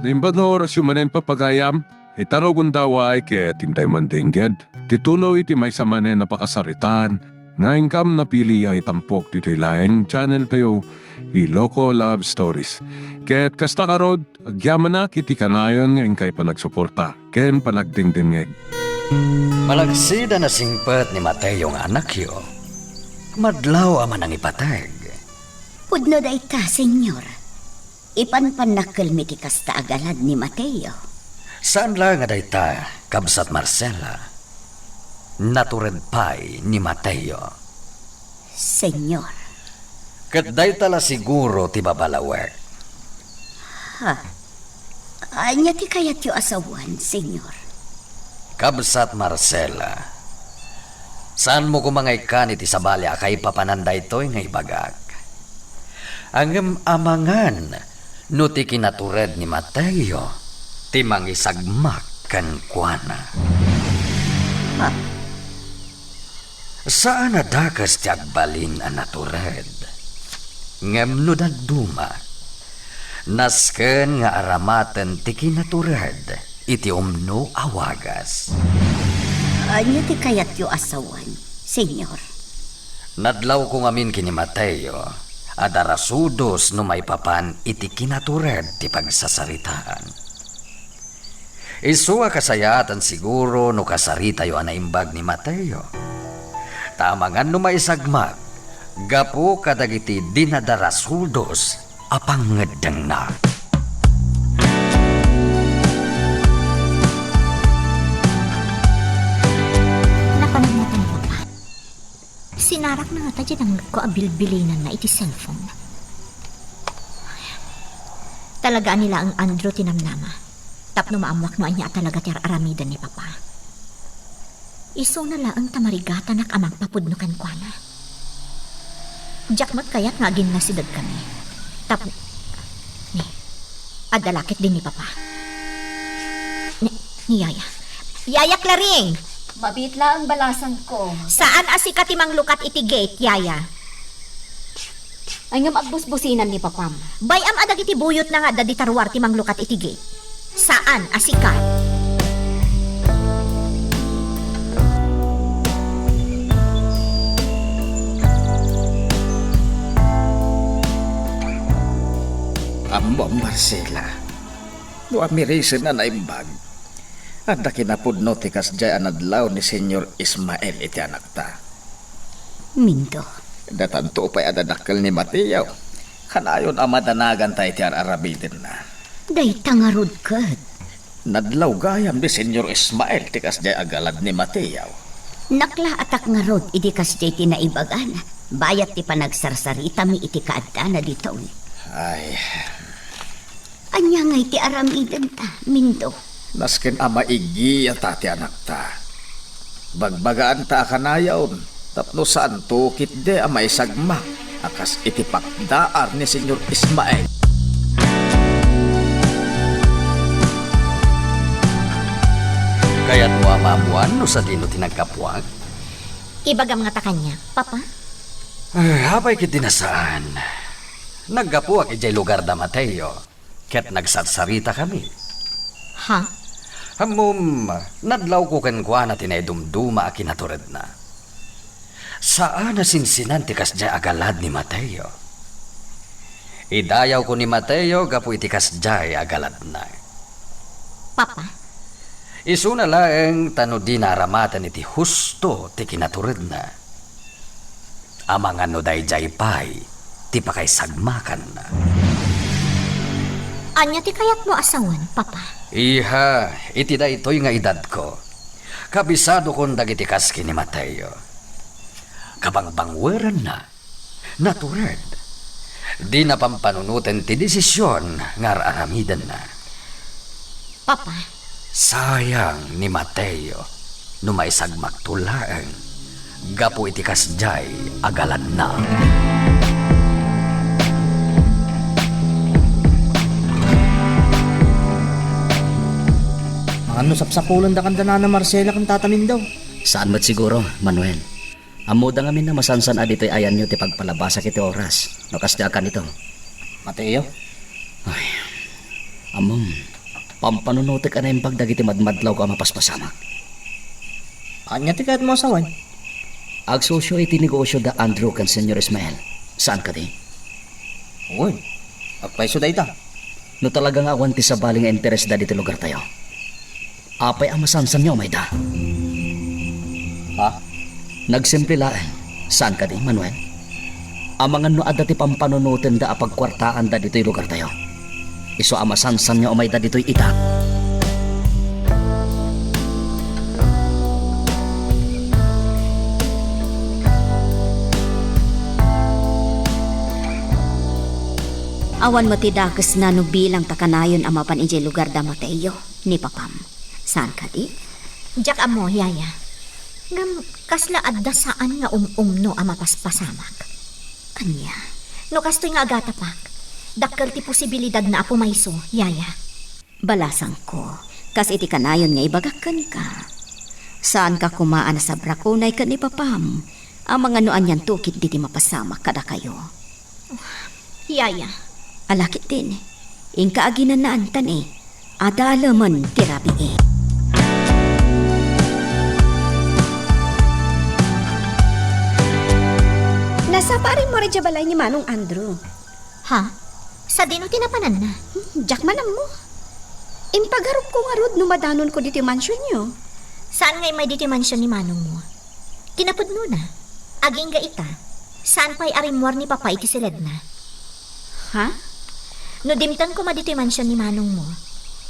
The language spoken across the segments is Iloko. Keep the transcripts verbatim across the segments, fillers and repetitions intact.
Imbag nga orasyo manen, Papa gayam, ita nga gundaway ket intay mandengged ti tuloy ti maysa manen a pakasaritaan nga inkam napili a itampok ditoy laeng channel tayo, Ilocos Love Stories. Ket kasta ngarud, agyamanak iti kanayon nga inkay panagsuporta ken panagdengdengngeg. Malagsid a nasingpet ni Mateo nga anakyo, madlaw a manangipateg. Pudno dayta, Señor. Ipanpannakkelmi ti kasta a galad ni Mateo. Saan laeng a dayta, Kabsat Marcela. Natured pay ni Mateo. Señor. Ket dayta la siguro ti babalawek. Ha? Ania ti kayatyo a sawen, Señor? Kabsat Marcela, saanmo koma nga ikkan iti sabali a kaipapanan daytoy nga ibagak. Ngem amangan no ti kinatured ni Mateo ti mangisagmak kenkuana. Ha? Saan a dakes ti agbalin a natured. Ngem no dadduma, nasken nga aramaten ti kinatured iti umno a wagas. Ania ti kayatyo a sawen, Señor? Nadlawko ngamin ken ni Mateo a darasudos no maipapan iti kinatured ti pagsasaritaan. Isu a kasayaatan siguro no kasaritayo a naimbag ni Mateo. Ta amangan no maisagmak gapu kadagiti dinadarasudos a pangngeddengna. Napanagna ni Papa. Sinarak na ngata diay dangekko a bilbilinanna iti cellphone. Talaga a ni laeng Andrew ti namnama. Tapno maammoak no ania a talaga ti ar-aramiden ni Papa. Isuna laeng ta marigatanak a mangpapudno kenkuana. Diak met kayat nga aginnasidegkami. Tapno, ni, adda la ketdi ni Papa. Ni, ni Yaya. Yaya Claring! Mabiit laeng balasangko. Saan a sika ti manglukat iti gate, Yaya. Ay, ngem agbusbusinan ni Papam. Bay-am a dagiti buyotna nga adda dita ruar ti manglukat iti gate. Saan a sika. Ammom, Marcela, no amirisen a naimbag, adda kinapudno ti kasdiay a nadlaw ni Señor Ismael iti anakta. Mindo. Datanto pay a dadakkel ni Mateo. Kanayon a madanaganta iti ar-aramidenna. Dayta ngarud ket. Nadlaw gayam ni Señor Ismael ti kasdiay a galad ni Mateo. Naklaatak ngarud idi kasdiay ti naibagana, bayat ti panagsarsaritami iti kaaddana ditoy. Ay. Ania ngay ti aramidenta, Mindo? Nasken a maigiyata ti anakta. Bagbagaanta a kanayon tapno saanto ketdi a maisagmak a kas iti pakdaar ni Señor Ismael. Kayatmo a maammoan no sadino ti naggapuak? Ibagam ngata kaniak, Papa. Ay, apay ketdi a saan. Naggapuak idiay lugar da Mateo. Ket nagsarsaritakami. Ha? Ammom, nadlawko kenkuana ti naidumduma a kinaturedna. Saan a sinsinan ti kasdiay a galad ni Mateo. Idayawko ni Mateo gapu iti kasdiay a galadna. Papa? Isuna laeng ta no dina aramaten iti husto ti kinaturedna. Amangan no daydiay pay ti pakaisagmakanna. Ania ti kayatmo a sawen, Papa? Iha, iti daytoy nga edadko, kabisadokon dagiti kas ken ni Mateo. Kabangbangwerenna, natured. Dina pampanunoten ti desisyon nga ar-aramidenna. Papa. Sayang ni Mateo no maisagmakto laeng gapu iti kasdiay a galadna. Amangan no sapsapulenda kanda Nana Marcela ken Tata Mindo? Saan met siguro, Manuel. Ammoda ngamin a masansan a ditoy ayanyo ti pagpalabasak iti oras no kasdiay a kanito. Mateo? Ay, ammom, Pampanunotek a naimbag dagiti madmadlawko a mapaspasamak. Ania ti kayatmo a sawen? Agsusio iti negosio da Andrew ken Señor Ismael. Saan kadi? Wen, agpayso dayta. No talaga nga awan ti sabali nga interesda ditoy lugartayo, apay a masansanyo a umayda? Ha? Nagsimple laeng. Saan kadi, Manuel? Amangan no adda ti pampanunotenda a pagkuartaanda ditoy lugartayo. Isu a masansanyo a umayda ditoy ita. Awan met ti dakesna no bilang ta kanayon a mapan idiay lugar da Mateo ni papam. Saan kadi? Diak ammo, Yaya. Ngem kasla adda saan nga um-umno a mapaspasamak. Ania? No kastoy nga agatapak, dakkel ti posibilidadna a pumayso, Yaya. Balasangko, kas iti kanayon nga ibagak kenka. Saanka koma a nasabrak unay ken ni papam, amangan no anianto ketdi ti mapasamak kadakayo. Yaya. Ala ketdin, inka aginanaantan, eh. Adalemen ti rabii. Nasapa a rimmuar idiay balay ni Manong Andrew. Ha? Sadino ti napananna? Hmm, diak man ammo. Impagarupko ngarud no madanonko ditoy mansionyo. Saan nga immay ditoy mansion ni manongmo? Kinapudnona, agingga ita, saan pay a rimmuar ni Papa iti siledna. Ha? No dimteng koma ditoy mansion ni manongmo,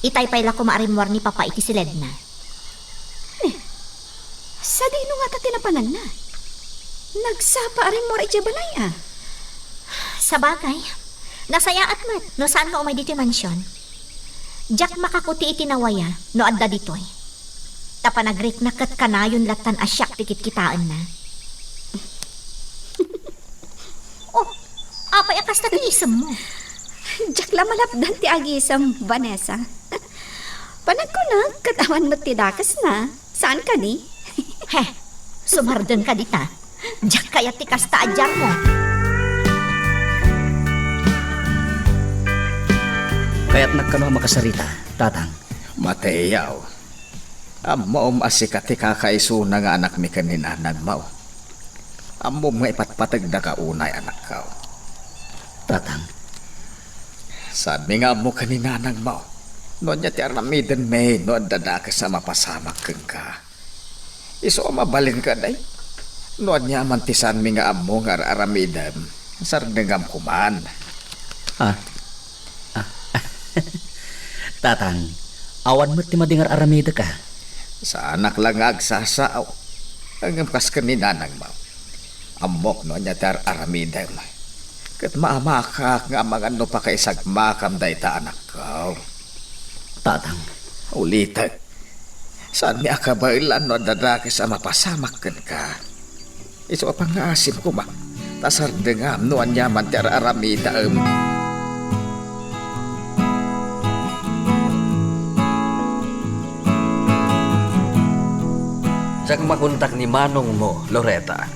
itay pay la koma a rimmuar ni Papa iti siledna. Eh, sadino ngata ti napananna? Nagsapa a rimmuar idiay balay, a? Sabagay, nasayaat met no saan nga umay ditoy mansion. Diak makakuti iti nawaya no adda ditoy. Ta panagrikna ket kanayon lattan a siak ti kitkitaenna. Oh, apay a kasta ti isemmo? Diak la malapdan ti agisem, Vanessa. Panagkunak ket awan met ti dakesna. Saan kadi? He, sumardengka dita. Diak kayat ti kasta a diarmo. Kayatnak kano a makasarita, Tatang? Mateo, ammom a sika ti kakaisuna nga anakmi ken ni nanangmo. Ammom nga ipatpategdaka unay, anakko. Tatang. Saanmi nga ammo ken ni nanangmo no ania ti aramidenmi no adda dakes a mapasamak kenka. Isu a mabalin kadi, no ania man ti saanmi nga ammo nga ar-aramidem, sardengam koman. Ah. Ah. Tatang, awan met ti madi nga ar-aramidek, a? Saanak la nga agsasao. Ngem kas ken ni nanangmo, ammok no ania ti ar-aramidem. Ket maamakak nga amangan no pakaisagmakam dayta, anakko. Tatang. Ulitek. Saanmi a kabaelan no adda dakes a mapasamak kenka. Isu a pangngaasim koma, ta sardengam no ania man ti ar-aramidaem. Diak makontak ni manongmo, Loretta.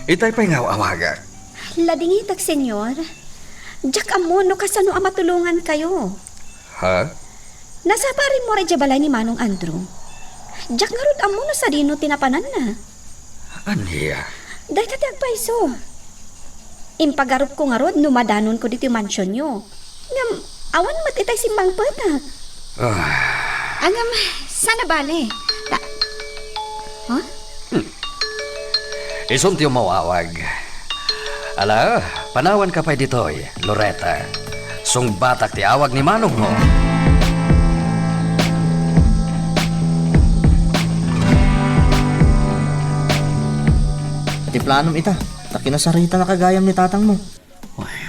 Itay pay nga aw-awagak. Ladingitek, Señor. Diak ammo no kasano a matulongankayo. Ha? Nasapa a rimmuar idiay balay ni Manong Andrew. Diak ngarud ammo no sadino ti napananna. Ania? Dayta ti agpayso. Impagarupko ngarud no madanonko ditoy mansionyo. Ngem, awan met itay simmangpetak. Ah. Ngem, saan a bale. Ta-, ha? Hmm. Isun ti umawawag. Ala, panawanka pay ditoy, Loretta. Sungbatak ti awag ni manongmo. Ti planom ita, ta kinasaritanaka gayam ni tatangmo. Ay,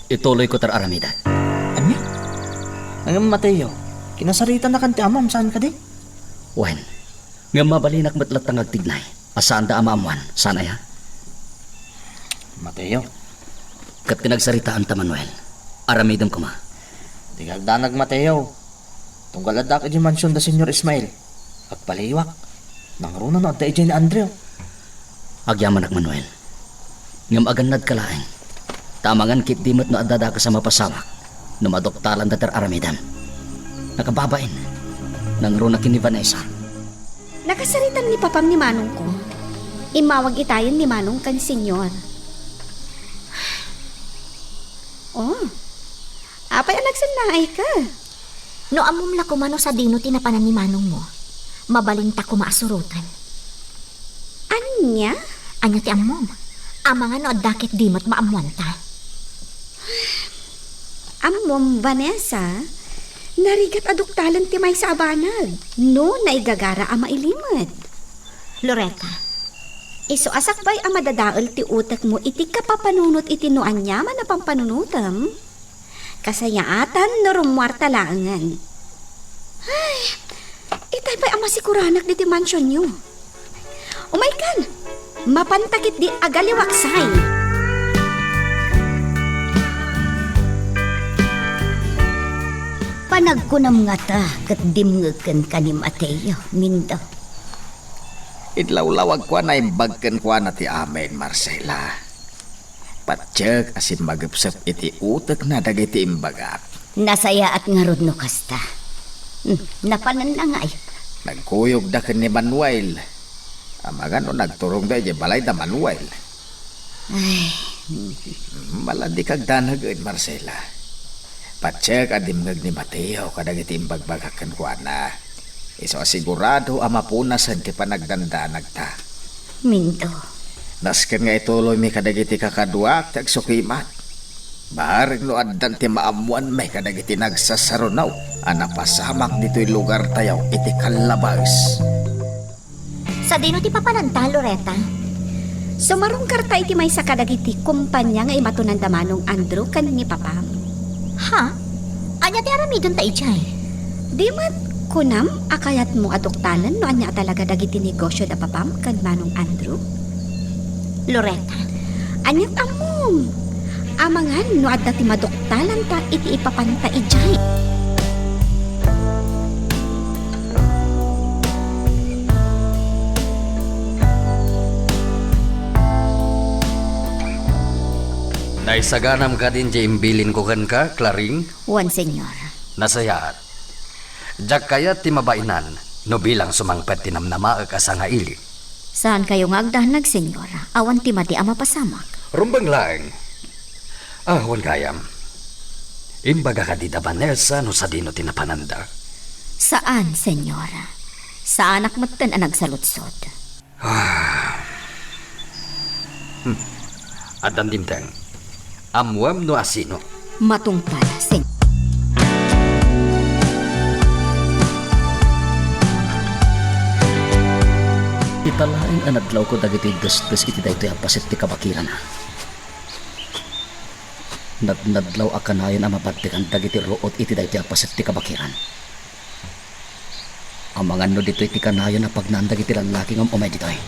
ituloyko ti ar-aramidek. Ania? Ngem, Mateo, kinasaritanak ti amam, saan kadi? Wen, ngem mabalinak met latta nga agtignay a saanda a maammoan, saan aya? Mateo. Ket ti nagsaritaanta, Manuel, aramidem koma. Dika agdanag, Mateo. Tunggal addaak idiay mansion da Señor Ismael, agpaliwak. Nangruna no adda idiay ni Andrew. Agyamanak, Manuel. Ngem agannadka laeng, ta amangan ketdi met no adda dakes a mapasamak no maduktalanda ti ar-aramidem. Nakababain. Nangruna ken ni Vanessa. Nakasaritan ni papam ni manongko. Immawag itayen ni manong ken Senyor. Oh, apay a nagsannaayka? No ammom la koma no sadino ti napanan ni manongmo, mabalinta koma a suroten. Ania? Ania ti ammom? Amangan no adda ket di met maammoanta. Ammom, Vanessa, narigat a duktalen ti maysa a banag no naigagara a mailimed. Loretta, isu a sakbay a madadael ti utekmo iti kapapanunot iti no aniaman a pampanunotem, kasayaatan no rummuarta laengen. Ay, itay pay a masiguranak diti mansionyo. Umaykan! Mapanta ketdi agaliwaksay. Panagkunam ngata ket dimngeg kenka ni Mateo, Mindo. Itlawlawagko a naimbag kenkuana ti amin, Marcela. Patiek a simmagepsep iti utekna dagiti imbagak. Nasayaat ngarud no kasta. Hmm, napananna ngay. Nagkuyogda ken ni Manuel. Amangan no nagturongda idiay balayda, Manuel. Ay. Hmm, maladikak danegen, Marcela. Patiek a dimngeg ni Mateo kadagiti imbagbagak kenkuana. Isu a sigurado a mapunasen ti panagdandanagta. Mindo. Nasken nga ituloymi kadagiti kakaduak ti agsukimat. Bareng no addan ti maammoanmi kadagiti nagsasaruno a napasamak ditoy lugartayo iti kallabes. Sadino ti papananta, Loretta? Sumarungkarta iti maysa kadagiti kompania nga imatonanda Manong Andrew ken ni Papam. Ha? Ania ti aramidenta idiay? Di met kunam a kayatmo a duktalen no ania a talaga dagiti negosio da Papam ken Manong Andrew? Loretta. Aniat ammom? Amangan no adda ti maduktalanta iti ipapanta idiay. Naisaganam kadin ti imbilinko kenka, Claring? Wen, Señor. Nasayaat. Diak kayat ti mabainan no bilang sumangpet ti namnamaek a sangaili. Saankayo nga agdanag, Señor. Awan ti madi a mapasamak. Rumbeng laeng. Ah, wen gayam. Imbaga kadi da Vanessa no sadino ti napananda? Saan, Señor. Saanak metten a nagsaludsod. Ah. Hmm. Addan dimteng. Ammoem no asino? Matungpal, Sen. Ita laeng a nadlawko dagiti desdes iti daytoy a paset ti kabakiran. Nadnadlaw a kanayon a mabaddegan dagiti ruot iti daytoy a paset ti kabakiran. Amangan no ditoy ti kanayon a pagnaan dagiti lallaki nga um-umay ditoy.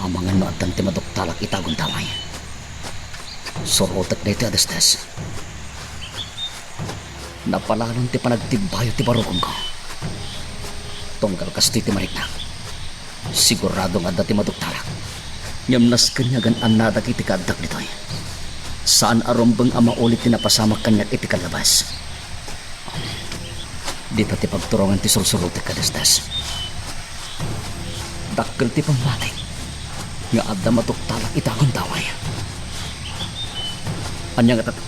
Amangan no addan ti maduktalak ita a gundaway. Surotek daytoy a desdes. Napalalon ti panagtibbayo ti barukongko. Tunggal kastoy ti mariknak. Sigurado nga adda ti maduktalak. Ngem nasken nga agan-annadak iti kaaddak ditoy. Saan a rumbeng a mauli ti napasamak kaniak iti kallabas. Dita ti pagturongan ti sursurotek a desdes. Dakkel ti pammatik nga adda maduktalak ita a gundaway. Ania nga tat-,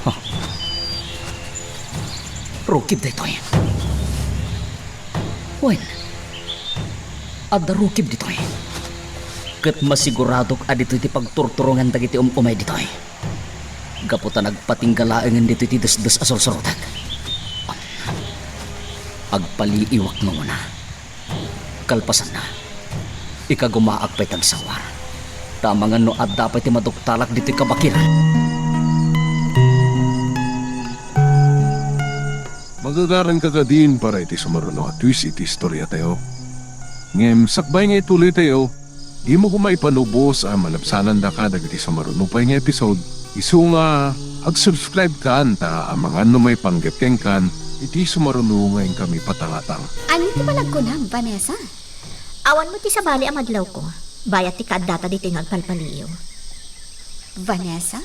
Ha? Rukib daytoy. Wen, adda rukib ditoy. Ket masiguradok a ditoy ti pagturturongan dagiti um-umay ditoy. Gapu ta nagpatingga laengen ditoy ti desdes a sursurotek. Agpaliiwak nga umuna. Kalpasanna, ikagumaak pay ti agsawar. Ta amangan no adda pay ti maduktalak ditoy kabakiran. Magagaranka kadin para iti sumaruno a twist iti istoriatayo. Ngem sakbay nga ituloytayo, dimo koma ipanubos a malabsanandaka dagiti sumaruno pay nga episode. Isu nga, ag-subscribe kan ta amangan no maipanggep kenkan iti sumaruno nga inkami patangatang. Ania ti panagkunam, Vanessa? Awan met ti sabali a madlawko, bayat ti kaaddata ditoy nga agpalpaliiw. Vanessa,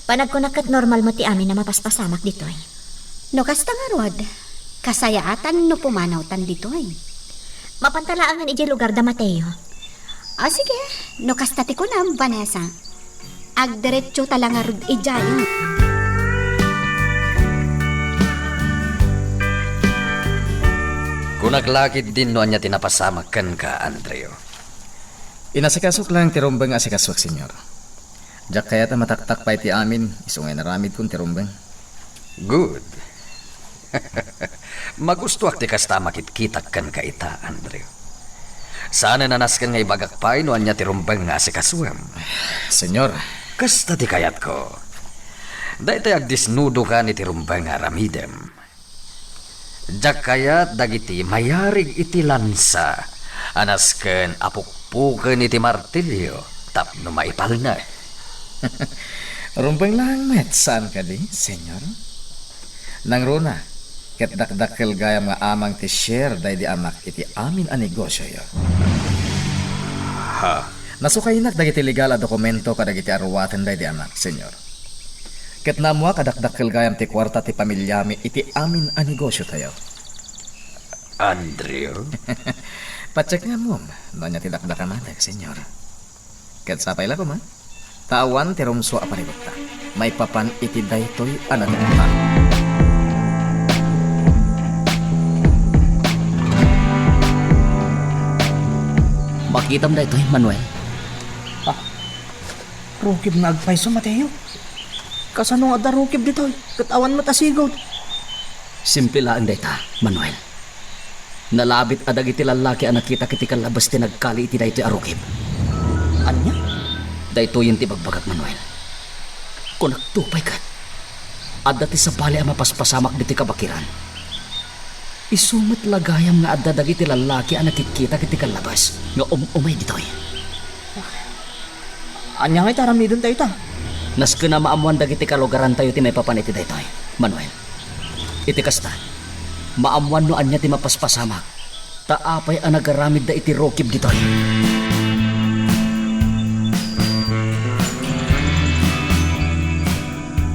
Panagkunak ket normal met ti amin a mapaspasamak ditoy. No kasta ngarud, kasayaatan no pumanawtan ditoy. Mapanta laengen idiay lugar da Mateo. Ah, sige. No kasta ti kunam, Vanessa. Agdiretsota la ngarud idiay. Kunak la ketdin no ania ti napasamak kenka, Andrew. Inasikasok laeng ti rumbeng nga asikasuek, Señor. Diak kayat a mataktak pay ti amin, isu nga inaramidkon ti rumbeng. Good. Magustoak ti kasta a makitkitak kenka ita, Andrew. Saanen a nasken nga ibagak pay no ania ti rumbeng nga asikasuem. Señor. Kasta ti kayatko. Daytoy agdisnudokan iti rumbeng nga aramidem. Diak kayat dagiti mayarig iti lansa a nasken a pukpuken iti martilyo tapno maipalna. Rumbeng laeng met, saan kadi, Señor? Nangruna, ket dakdakkel gayam nga amang ti share daydi amak iti amin a negosioyo. Ha? Nasukaynak dagiti legal a dokumento kadagiti aruaten daydi amak, Señor. Ket naammoak a dakdakkel gayam ti kuarta ti pamiliami iti amin a negosiotayo. Andrew? Patsek nga ammom no ania ti dakdakamatek, Señor. Ket sapay la koma, ta awan ti rumsua a palibutta maipapan iti daytoy a natuktan. Makitam daytoy, Manuel? Ah, rukib nga agpayso, Mateo. Kasano nga adda rukib ditoy, ket awan met a sigud? Simple laeng dayta, Manuel. Nalabit a dagiti lallaki a nakitak iti kallabas ti nagkali iti daytoy a rukib. Ania? Daytoyen ti ibagbagak, Manuel. Kunakto pay ket, adda ti sabali a mapaspasamak ditoy kabakiran. Isu met la gayam nga adda dagiti lallaki a nakikkitak iti kallabas nga um-umay ditoy. Ania ngay ti aramidentayo ita? Nasken a maammoan dagiti kalugarantayo ti maipapan iti daytoy, Manuel. Iti kasta, maammoan no ania ti mapaspasamak, ta apay a nagaramidda iti rukib ditoy.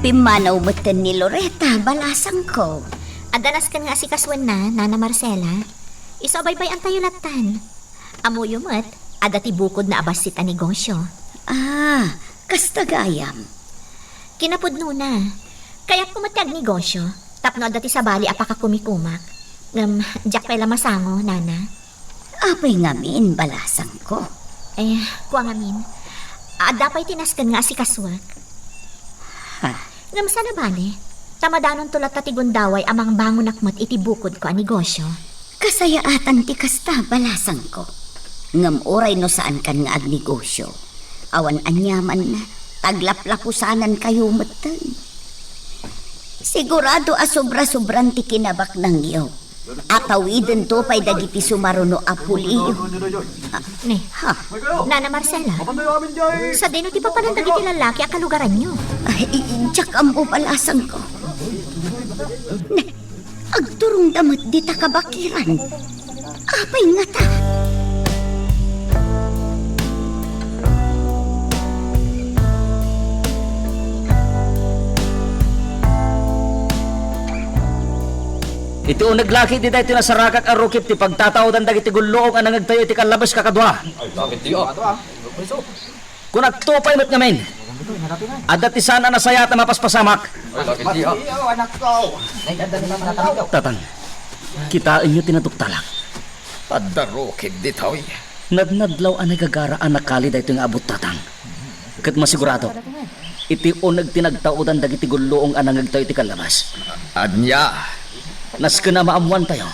Pimmanaw metten ni Loretta, balasangko. Adda nasken nga asikasuenna, Nana Marcela. Isu a baybay-antayo lattan. Ammoyo met, adda ti bukodna a bassit a negosio. Ah, kasta gayam. Kinapudnona, kayatko met ti agnegosio, tapno adda ti sabali a pakakumikumak. Ngem, diak pay la masango, Nana. Apay ngamin, balasangko? Eh, kua ngamin, adda pay ti nasken nga asikasuak. Ha? Ngem saan a bale, ta madanonto latta ti gundaway a mangbangonak met iti bukodko a negosio. Kasayaatan ti kasta, balasangko. Ngem uray no saankan nga agnegosio, awan aniaman, taglaplapusanankayo metten. Sigurado a sobra-sobran ti kinabaknangyo. Atawidento pay dagiti sumaruno a pulio. Ne. Ha? Nana Marcela, sadino ti papanan dagiti lallaki a kalugaranyo? Ay, diak ammo, balasangko. Ne, agturongda met dita kabakiran. Apay ngata? Iti uneg la ketdi daytoy nasarakak a rukib ti pagtataodan dagiti gulluong a nangngegtayo iti kallabas, kakadua. Kunakto pay met ngamin, adda ti saan a nasayaat a mapaspasamak. Tatang, kitaenyo ti naduktalak. Adda rukib ditoy. Nadnadlaw a nagagara a nakali daytoy nga abut, Tatang. Ket masiguradok, iti uneg ti nagtaodan dagiti gulluong a nangngegtayo iti kallabas. Ania? Nasken a maammoantayo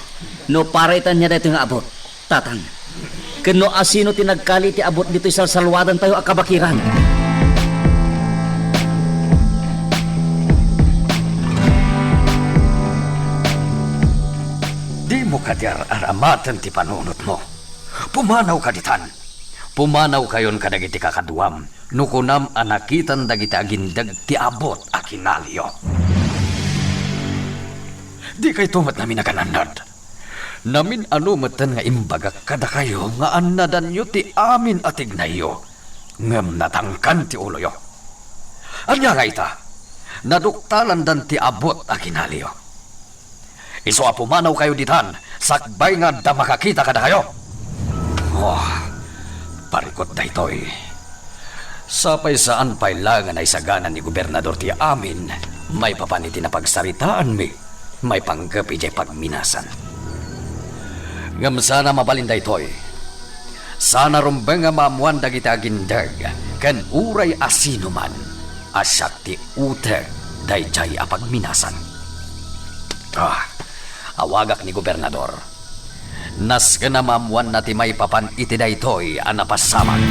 no para iti ania daytoy nga abut, Tatang. Ken no asino ti nagkali iti abut ditoy salsalwadentayo a kabakiran. Dimo kadi ar-aramaten ti panunotmo. Pumanawka ditan. Pumanawkayon kadagiti kakaduam no kunam a nakitan dagiti agindeg ti abut a kinaliyo. Dikayto met naminagan-annad. Namin-ano metten nga imbagak kadakayo nga annadanyo ti amin a tignayyo, ngem natangkan ti uloyo. Ania nga ita? Naduktalandan ti abut a kinaliyo. Isu a pumanawkayo ditan, sakbay nga adda makakita kadakayo. Oh, parikut daytoy. Sapay saan pay la nga naisagana ni Gobernador ti amin maipapan iti napagsaritaanmi maipanggep idiay pagminasan. Ngem sana mabalin daytoy. Sana rumbeng a maammoan dagiti agindeg ken uray a sinuman a siak ti uteg daydiay a pagminasan. Ah, awagak ni Gobernador. Nasken a maammoanna ti maipapan iti daytoy a napasamak.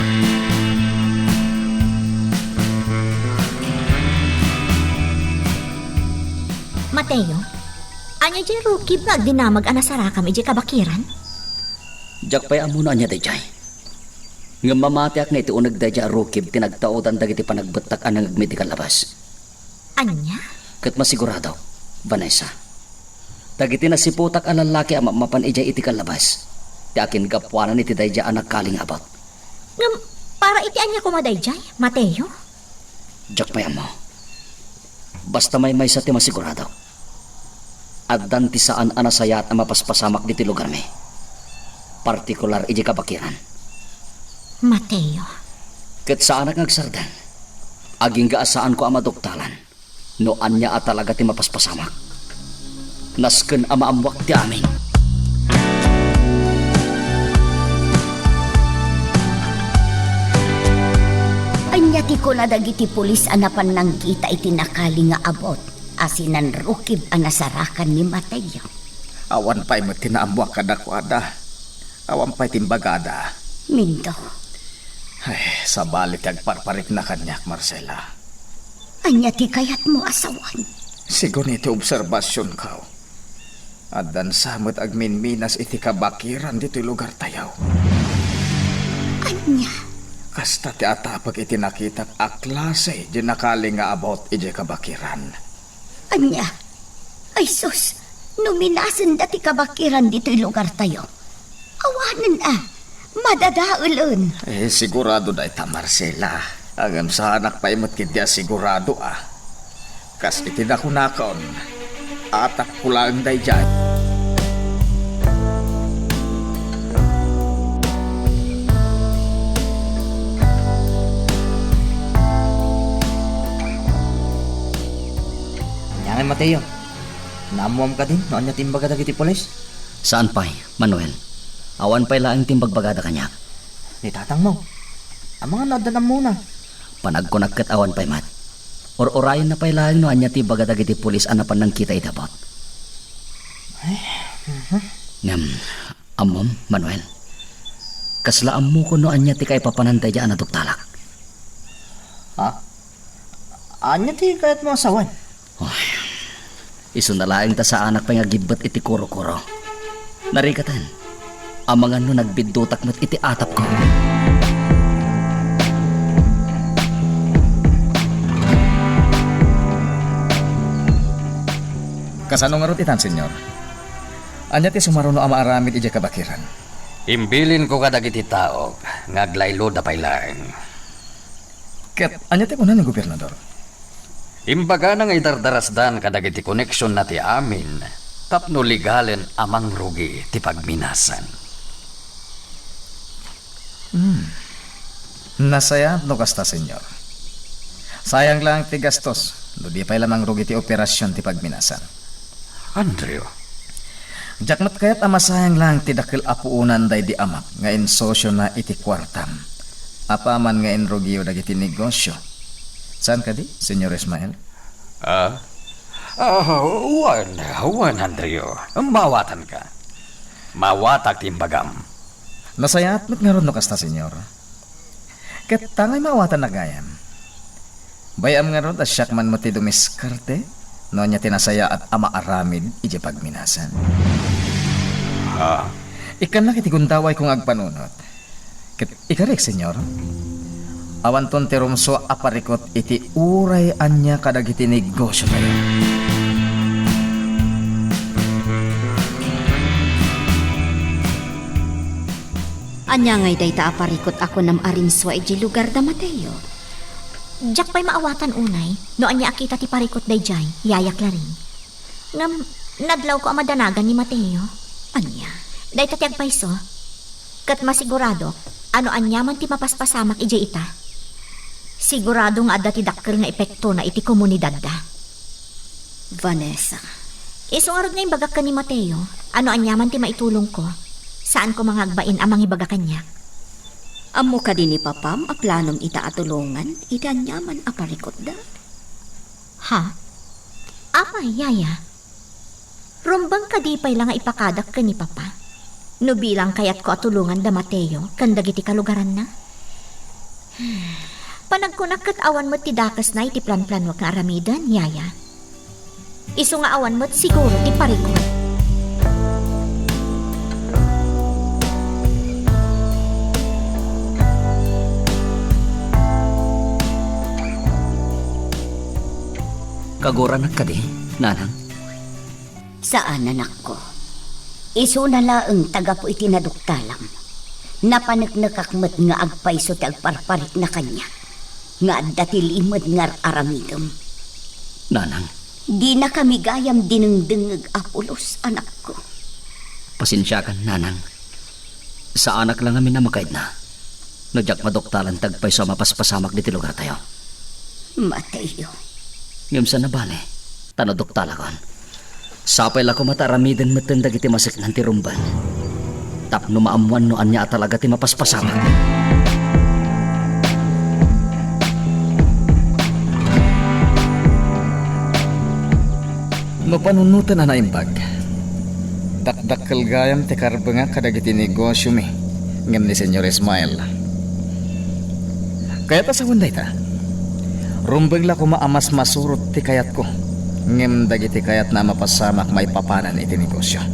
Mateo, ania diay rukib nga agdinamag a nasarakam idiay kabakiran? Diak pay ammo no ania daydiay. Ngem mamatiak nga iti uneg daydiay a rukib ti nagtaodan dagiti panagbettak a nangngegmi iti kallabas. Ania? Ket masiguradok, Vanessa, dagiti nasiputak a lallaki a mapmapan idiay iti kallabas ti akingapuanan iti daydiay a nakali nga abut. Ngem para iti ania koma daydiay, Mateo? Diak pay ammo. Basta maymaysa ti masiguradok. Addan ti saan a nasayaat a mapaspasamak ditoy lugarmi, partikular idiay kabakiran. Mateo. Ket saanak nga agsardeng. Agingga a saanko a maduktalan no ania a talaga ti mapaspasamak. Nasken a maammoak ti amin. Ania ti kuna dagiti pulis a napan nangkita iti nakali nga abut a sinanrukib a nasarakan ni Mateo? Awan pay met ti naammoak kadakuada. Awan pay ti imbagada. Mindo. Ay, sabali ti agparparikna kaniak, Marcela. Ania ti kayatmo a sawen? Sigun iti obserbasionko, addan sa met agminminas iti kabakiran ditoy lugartayo. Ania? Kasta ti atapek iti nakitak a klase diay nakali nga abut idiay kabakiran. Ania? Ay sus, no minasenda ti kabakiran ditoy lugartayo, awanen a, madadaelen. Eh, sigurado dayta, Marcela. Ngem saanak pay met ketdi a sigurado a. Kas iti nakunakon, atapko laeng daydiay. Ania ngay, Mateo? Naammoam kadi no ania ti imbaga dagiti pulis? Saan pay, Manuel. Awan pay laeng ti imbagbagada kaniak. Ni tatangmo. Amangan no addan ammona. Panagkunak ket awan pay met. Ur-urayenna pay laeng no ania ti ibaga dagiti pulis a napan nangkita iti abut. Ay, mhm. Ngem, ammom, Manuel, kasla ammokon no ania ti kaipapanan daydiay a naduktalak. Ha? Ania ti kayatmo a sawen? Oy, isuna laeng ta saanak pay nga agibbet iti kuro-kuro. Narikaten, amangan no nagbiddutak met iti atapko. Kasano ngarud itan, Señor? Ania ti sumaruno a maaramid idiay kabakiran? Imbilinko kadagiti taok nga aglayloda pay laeng. Ket ania ti kuna ni Gobernador? Imbagana nga idardarasdan kadagiti koneksionna ti amin tapno legalen a mangrugi ti pagminasan. Hmm. Nasayaat no kasta, Señor. Sayang laeng ti gastos no di pay la mangrugi ti operasion ti pagminasan. Andrew. Diak met kayat a masayang laeng ti dakel a puonan daydi amak nga insosiona iti kuartam apaman nga inrugiyo dagiti negosio. Saan kadi, Señor Ismael? Ah? Ah, wen, wen, Andrew. Maawatanka. Maawatak ti imbagam. Nasayaat met ngarud no kasta, Señor. Ket ta ngay maawatannak gayam. Bay-am ngarud a siak man met ti dumiskarte no ania ti nasayaat a maaramid idiay pagminasan. Ha? Ikkannak iti gundawayko nga agpanunot. Ket ikarik, Señor, awanton ti rumsua a parikut iti uray ania kadagiti negosiotayo. Ania ngay dayta a parikut a kunam a rimsua idiay lugarda, Mateo? Diak pay maawatan unay no ania a kita ti parikut daydiay, Yaya Clarin. Ngem, nadlawko a madanagan ni Mateo. Ania? Dayta ti agpayso. Ket masiguradok a no aniaman ti mapaspasamak idiay ita, sigurado nga adda ti dakkel nga epektona iti komunidadda. Vanessa. Isu ngarud nga imbagak ken ni Mateo a no aniaman ti maitulongko, saan koma nga agbain a mangibaga kaniak. Ammo kadi ni papam a planom ita a tulongan iti aniaman a parikutda? Ha? Apay, Yaya? Rumbeng kadi pay la nga ipakadak ken ni papa? No bilang kayatko a tulongan da Mateo ken dagiti kalugaranna? Panagkunak ket awan met ti dakesna iti planplanuak nga aramiden, Yaya. Isu nga awan met siguro ti parikut. Kaguranak kadi, nanang? Saan, anakko. Isuna laeng ta gapu iti naduktalam. Napaneknekak met nga agpayso ti agparparikna kaniak nga adda ti limed nga ar-aramidem. Nanang. Dinakami gayam dinengdengngeg a pulos, anakko. Pasensiakan, nanang. Saanak la ngamin a makaidna no diak maduktalan ti agpayso a mapaspasamak ditoy lugartayo. Mateo. Ngem saan a bale, ta no duktalakon, sapay la koma ta aramiden metten dagiti maseknan ti rumbeng tapno maammoan no ania a talaga ti mapaspasamak. No panunoten a naimbag, dakdakkel gayam ti karbengak kadagiti negosiomi ngem ni Señor Ismael. Kayat a sawen dayta, rumbeng la koma a mas masurot ti kayatko ngem dagiti kayatna a mapasamak maipapanan iti negosio.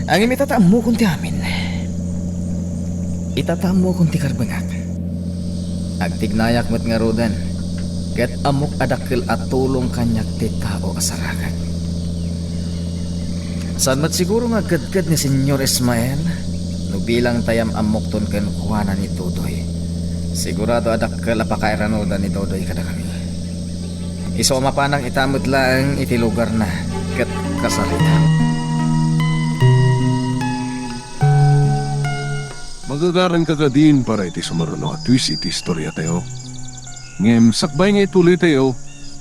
Ngem ita ta ammokon ti amin. Ita ta ammokon ti karbengak. Agtignayak met ngaruden, ket ammok a dakkel a tulong kaniak ti tao a sarakan. Saan met siguro nga agkedked ni Señor Ismael no bilang ta yam-ammokton kenkuana ni Dodoy. Sigurado a dakkel a pakairanudan ni Dodoy kadakami. Isu a mapanak ita met laeng iti lugarna ket kasaritak. Magagaranka kadin para iti sumaruno a twist iti istoriatayo. Ngem sakbay nga ituloytayo,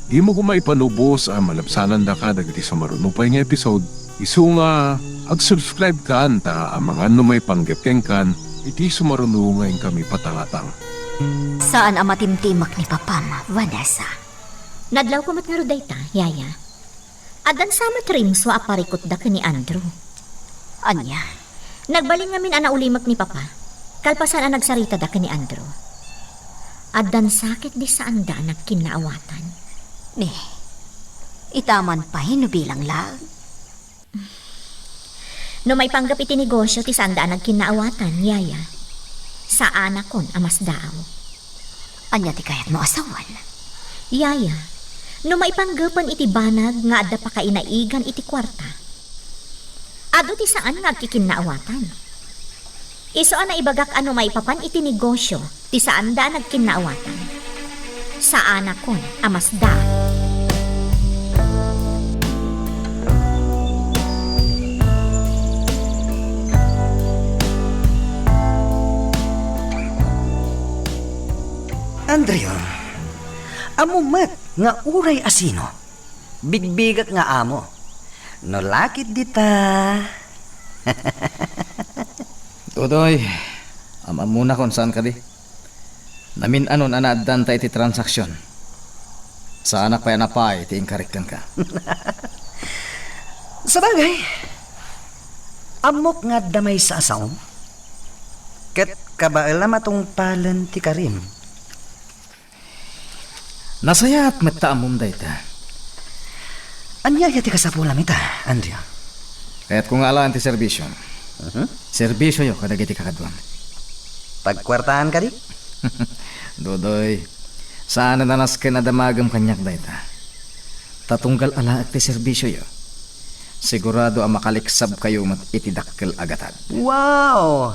dimo koma ipanubos a malabsanandaka dagiti sumaruno pay nga episode. Isu nga, ag-subscribe kan ta amangan no maipanggep kenkan iti sumaruno nga inkami patangatang. Saan a matimtimek ni Papam, Vanessa. Nadlawko met ngarud dayta, Yaya. Addan sa met rimsua a parikutda ken ni Andrew. Ania? Nagbalin ngamin a naulimek ni Papa, kalpasan a nagsaritada ken ni Andrew. Addan sa ket di saanda a nagkinnaawatan. Ni, ita man pay no bilang laeng. No maipanggep iti negosio ti saanda a nagkinnaawatan, Yaya, saanakon a masdaaw. Ania ti kayatmo a sawen? Yaya, no maipanggepen iti banag nga adda pakainaigan iti kuarta, adu ti saan nga agkikinnaawatan. Isu a naibagak a no maipapan iti negosio ti saanda a nagkinnaawatan, saanakon a masdaaw. Andrew, ammom met nga uray asino, bigbigak nga amo. No lakit dita. Dodoy, am-ammonak no saan kadi. Namin-anon a naaddanta iti transaksion. Saanak pay a napaay ti inkarik kenka. Sabagay, ammok nga adda maysa a saom. Ket kabaelam a tungpalen ti karim. Nasayaat met ta ammom dayta. Ania aya ti kasapulam ita, Andrew? Kayatko nga alaen ti serbisio. Mhm. Serbisioyo kadagiti kakaduam. Pagkuartaan kadi? Dodoy, saan a nasken a damagem kaniak dayta. Ta tunggal alaek ti serbisioyo, sigurado a makaliksabkayo met iti dakkel a gatad. Wow!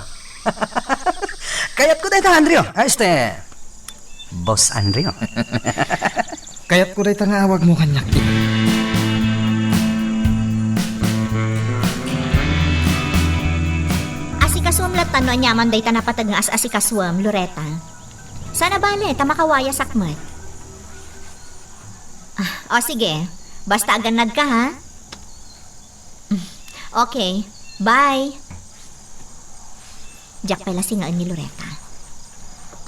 Kayatko dayta, Andrew. Ay, este, Boss Andrew. Kayatko dayta nga awagmo kaniak, Tito. Asikasuem latta no aniaman dayta napateg nga as-asikasuem, Loretta. Saan a bale, ta makawayasak met. Ah, o sige, basta agannadka, ha? Okay, bye. Diak pay la singaen ni Loretta.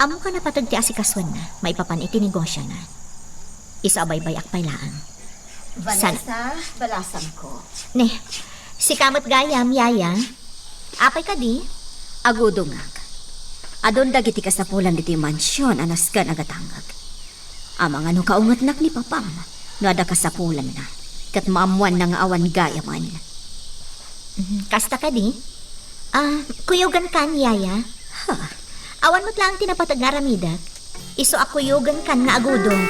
Ammok a napateg ti asikasuenna maipapan iti negosiona. Isu a baybay-ak pay laeng. Vanessa, balasangko. Ne, sika met gayam, Yaya. Apay kadi? Agudongak. Adun dagiti kasapulan ditoy mansion a nasken a gatangek. Amangan no kaungetnak ni papam no adda kasapulanna, ket maammoanna nga awan gayamen. Mhm, kasta kadi? Ah, kuyogankan, Yaya? Ha? Awan met laeng ti napateg nga aramidek. Isu a kuyogankan nga agudong.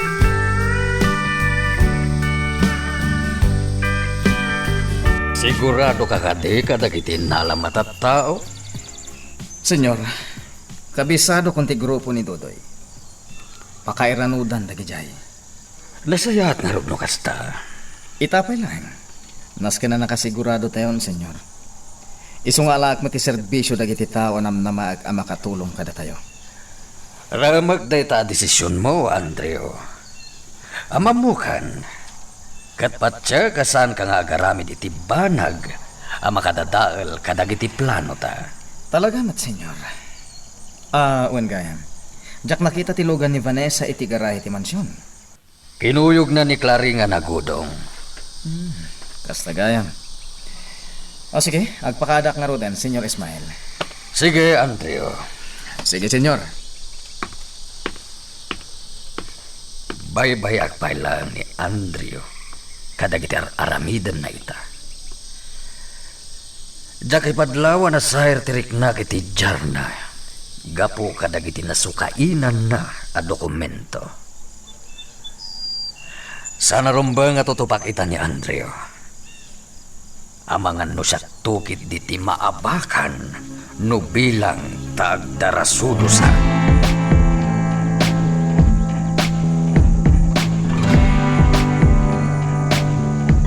Siguradoka kadi kadagiti innalam a tattao? Señor, kabisadokon ti grupo ni Dodoy. Pakairanudan dagidiay. Nasayaat ngarud no kasta. Ita pay laeng. Nasken a nakasiguradotayon, Señor. Isu nga alaek met ti serbisio dagiti tao a namnamaek a makatulong kadatayo. Remek dayta a desisionmo, Andrew. Ammokan, ket patiek a saanka nga agaramid iti banag a makadadael kadagiti planota. Talaga met, Señor. Ah, wen gayam. Diak nakita ti lugan ni Vanessa iti garahe ti mansion. Kinuyogna ni Clary nga nagudong. Hmm, kasta gayam. O sige, agpakaadak ngaruden, Señor Ismael. Sige, Andrew. Sige, Señor. Baybay-ak pay laeng ni Andrew kadagiti ar-aramidenna ita. Diak ipadlaw a nasair ti riknak iti diarna gapu kadagiti nasukainanna a dokumento. Saan a rumbeng a tutupak ita ni Andrew. Amangan no siak tukit diti maabakan no bilang ta agdarasudosa.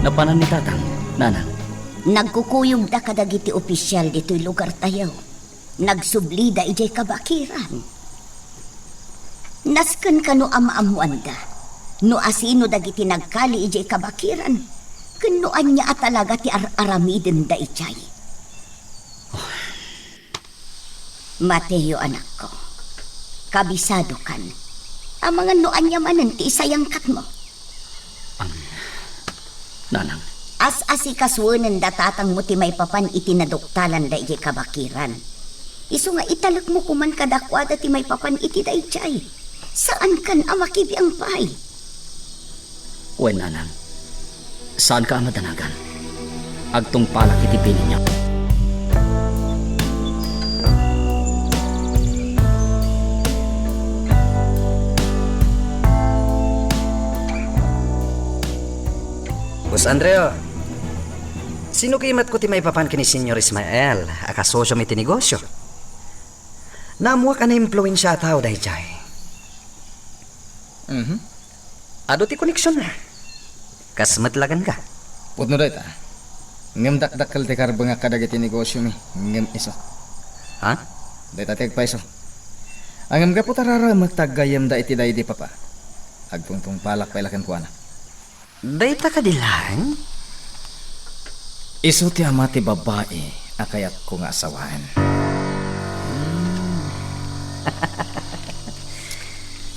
Napanan ni Tatang, Nanang. Nagkukuyogda kadagiti opisial ditoy lugartayo. Nagsublida idiay kabakiran. Nasken kano a maammoanda no asino dagiti nagkali idiay kabakiran ken no ania a talaga ti ar-aramidenda idiay. Mateo, anakko, kabisadokan. Amangan no ania manen ti isayangkatmo. Ang, Nanang. As-asikasuenenda tatangmo ti maipapan iti naduktalanda idiay kabakiran. Isu nga italekmo koman kadakuada ti maipapan iti daydiay. Saankan a makibiang pay. Wen, Nanang. Saanka a madanagan. Agtungpalak iti bininyo. Boss Andrew, sino kayatko ti maipapan ken ni Señor Ismael a kasosiom iti negosio? Naammoak a naimpluensia a tao daydiay. Mhm. Adu ti koneksionna. Kas met la kenka. Pudno dayta. Ngem dakdakkel ti karbengak kadagiti negosiomi, ngem isu. Ha? Dayta ti agpaiso. Ngem gapu ta raramek ta aggayemda iti daydi papa, agtungtungpalak pay la kenkuana. Dayta kadi laeng? Isu ti ama ti babai a kayatko nga asawaen. Hmm.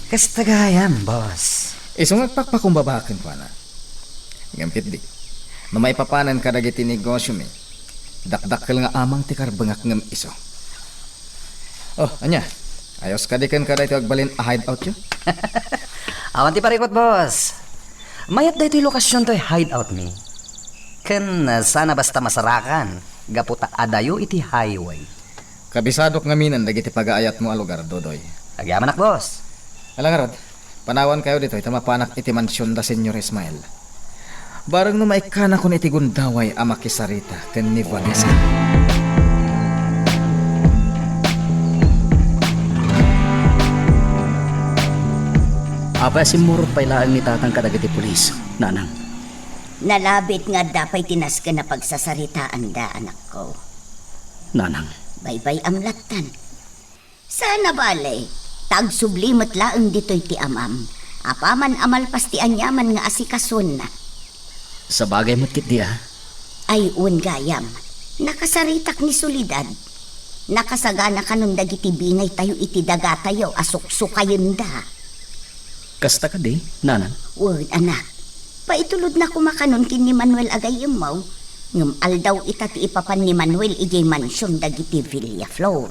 Kasta gayam, boss. Isu nga agpakpakumbaba kenkuana. Ngem ketdi, no maipapanen kadagiti negosiomi, dakdakkel nga amang ti karbengak ngem isu. Oh, ania? Ayos kadi kenka daytoy agbalin a hideoutyo? Awan ti parikut, boss. Mayat daytoy lokasiontoy hideoutmi. Ken, ah, saan a basta masarakan, gapu ta adayo iti highway. Kabisadok ngaminen dagiti pagaayatmo a lugar, Dodoy. Agyamanak, boss. Ala ngarud, panawankayo ditoy ta mapanak iti mansion da Señor Ismael. Bareng no maikkanakon iti gundaway a makisarita ken ni Vanessa. Apay a simmurot pay laeng ni tatang kadagiti pulis, nanang? Nalabit nga adda pay ti nasken a pagsasaritaanda, anakko. Nanang. Baybay-am lattan. Saan a bale, ta agsubli met laeng ditoy ti amam. Apaman a malpas ti aniaman nga asikasuenna. Sabagay met ketdi a. Ay, wen gayam. Nakasaritak ni Soledad. Nakasagana kanon dagiti bingaytayo iti dagatayo a suksukayenda. Kasta kadi, nanang? Wen, anak. Paitulodna koma kanon ken ni Manuel a gayyemmo, ngem aldaw ita ti ipapan ni Manuel idiay mansion dagiti Villaflor.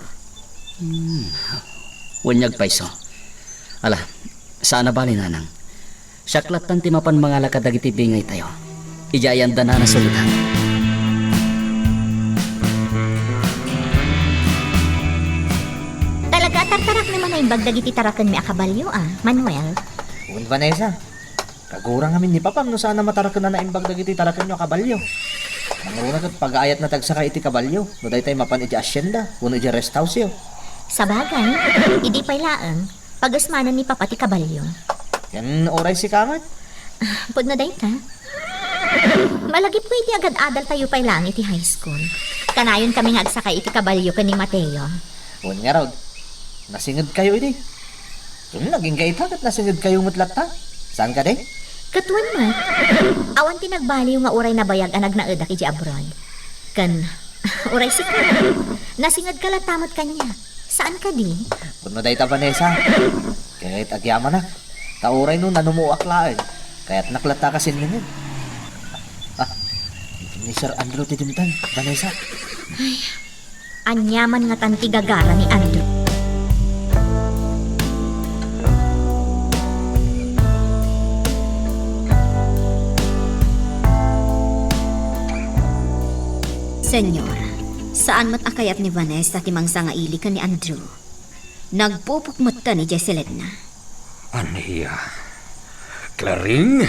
Hmm. Wen, agpayso. Ala, saan a bale, nanang. Siak lattan ti mapan mangala kadagiti bingaytayo. Idiay andana a Soledad. Talaga a tartaraknem a naimbag dagiti tarakenmi a kabalio, a, Manuel? Wen, Vanessa. Kagurang amin ni Papam no saan a mataraken a naimbag dagiti tarakenyo a kabalio. Nangruna ket pagaayatna ti agsakay iti kabalio no daytay mapan iti asienda wenno iti rest house-yo. Sabagay, idi pay laeng, pagesmanen ni Papa ti kabalio. Ken uray sika met? Pudno dayta. Malagipko idi agad-adaltayo pay laeng iti high school. Kanayonkami nga agsakay iti kabalio ken ni Mateo. Wen ngarud, nasingedkayo idi. Ken agingga ita ket nasingedkayo met latta. Saan kadi? Ket wen met, awan ti nagbaliw nga uray nabayag a nagnaedak idiay abroad. Ken, uray sika, nasingedka latta met kaniak. Saan kadi? Pudno dayta, Vanessa. Ket agyamanak, ta uray no nanumuak laeng, kayatnak latta a kasinged. Ah, ni Sir Andrew ti dimteng, Vanessa. Ay, aniaman ngatan ti gagara ni Andrew. Señor, saan met a kayat ni Vanessa ti mangsangaili ken ni Andrew. Nagpupok metten idiay siledna. Ania? Claring,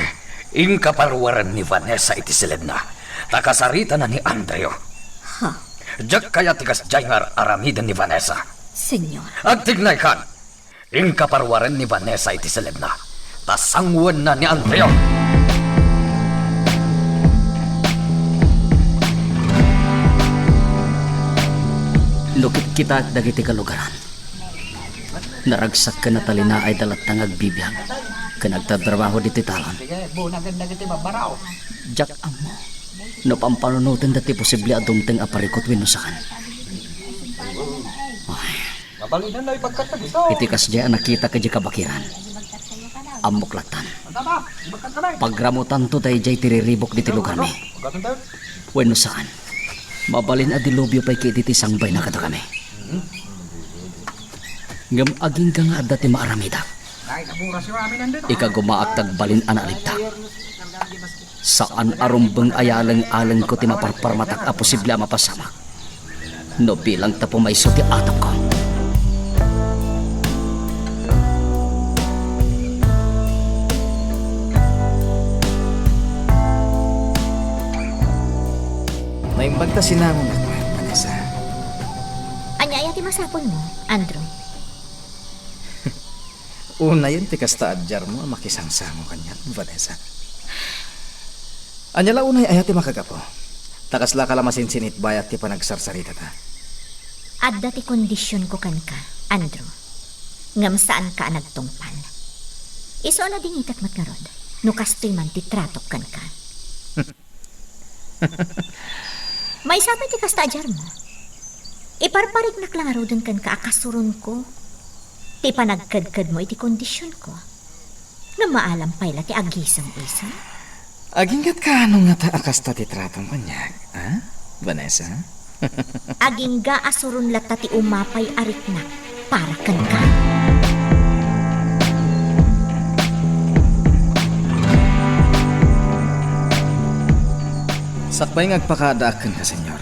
inka paruaren ni Vanessa iti siledna, ta kasaritana ni Andrew. Ha? Diak kayat ti kasdiay nga ar-aramiden ni Vanessa. Señor. Agtignaykan! Inka paruaren ni Vanessa iti siledna, ta sanguenna ni Andrew. No kitkitaek dagiti kalugaran, naragsak ken natalinaayda latta nga agbibiag ken agtatrabaho ditoy talon. Diak ammo no pampanunotenda ti posible a dumteng a parikut wenno saan. Ay. Iti kasdiay a nakitak idiay kabakiran, ammok lattan. Pagramotanto daydiay ti riribuk ditoy lugarmi. Wenno saan, mabalin a dilubyo pay ketdi ti sangbayna kadakami. Ngem agingga nga adda ti maaramidak. Ikagumaak ti agbalin a naalibtak. Saan a rumbeng a yaleng-alengko ti maparparmatak a posible a mapasamak no bilang ta pumayso ti atapko. Naimbag ta sinangonak, Vanessa. Ania aya ti masapulmo, Andrew? Unayen ti kasta a diarmo a makisangsango kaniak, Vanessa. Ania la unay aya ti makagapu? Ta kaslaka la masinsinitbayat ti panagsarsaritata. Adda ti kondisionko kenka, Andrew. Ngem saanka a nagtungpal. Isu a nadingitek met ngarud, no kastoy man ti tratok kenka. Maysa pay ti kasta a diarmo. Iparpariknak la ngaruden kenka a kasuronko ti panagkedkedmo iti kondisionko. Ngem maalam pay la ti agisem-isem. Aginggatka no ngata a kasta ti tratom kaniak, a, Vanessa? Agingga a suron latta ti umapay a riknak para kenka. Sakbay nga agpakaadaak kenka, Señor.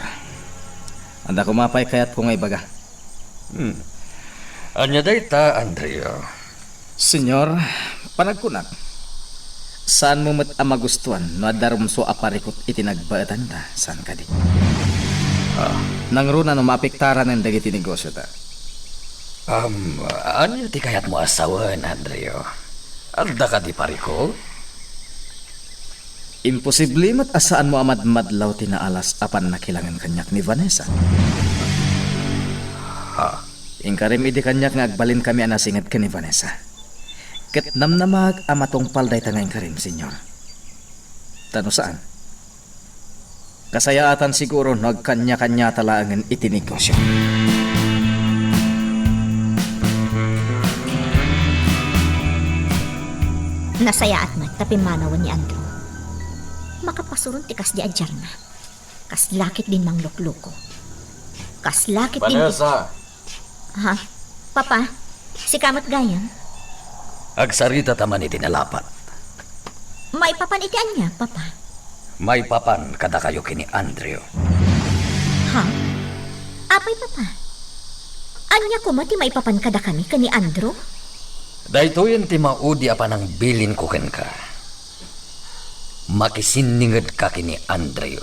Adda koma pay kayatko nga ibaga. Hmm. Ania dayta, Andrew? Señor, panagkunak, saanmo met a magustuan no adda rumsua a parikut iti nagbaetanda, saan kadi? Ah. Nangruna no maapektaranen dagiti negosiota. Um, ania ti kayatmo a sawen, Andrew? Adda kadi pariko? Imposible met a saanmo a madmadlaw ti naalas a pannakilangen kaniak ni Vanessa. Ha? Inkarim idi kaniak nga agbalinkami a nasinged ken ni Vanessa. Ket namnamaek a matungpal dayta nga inkarim, Señor. Ta no saan, kasayaatan siguro no agkaniakaniata laengen iti negosio. Nasayaat met ta pimmanawen ni Andrew. Makapasuron ti kasdi a diarna. Kasla ket din manglukloko. Kasla ket din Vanessa! Ha? Papa, sika met gayam? Agsaritata man iti nalapat. Maipapan iti ania, Papa? Maipapan kadakayo ken ni Andrew. Ha? Apay, Papa? Ania koma ti maipapan kadakami ken ni Andrew? Daytoyen ti maudi a panangbilinko kenka. Makisinningedka ken ni Andrew.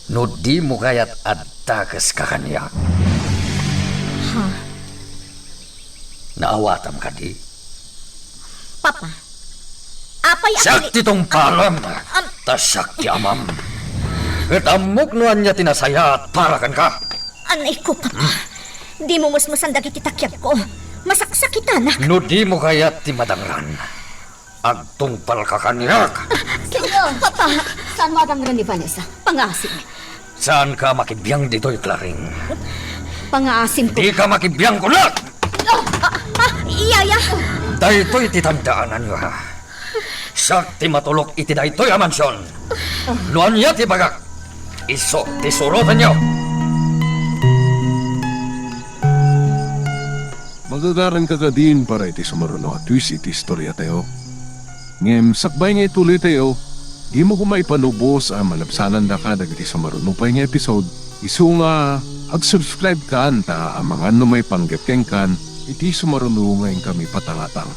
No dimo kayat, addakeska kaniak. Ha? Naawatam kadi? Papa, apay a Siak kali- ti tungpalam, Am- ta siak ti amam. Ket ammok no ania ti nasayaat para kenka. Anay ko, Papa. Dimo mesmesan dagiti takiagko. Masaksakitanak. No dimo kayat ti madangran, agtungpalka kaniak. Señor! Papa! Saanmo a dangran ni Vanessa? Pangaasim. Saanka a makibiang ditoy, Claring. Pangaasim ko. Dika makibiang, kunak! Ah, ah, ah, iyaya! Daytoy ti tandaananyo, ha? Siak ti matulok iti daytoy a mansion. No ania ti ibagak, isu ti surotenyo. Magagaranka kadin para iti sumaruno a twist iti istoriatayo. Ngem sakbay nga ituloytayo, dimo koma ipanubos a malabsanandaka dagiti sumaruno pay nga episode, isu nga ag-subscribe kan ta amangan no maipanggep kenkan iti sumaruno nga inkami patangatang.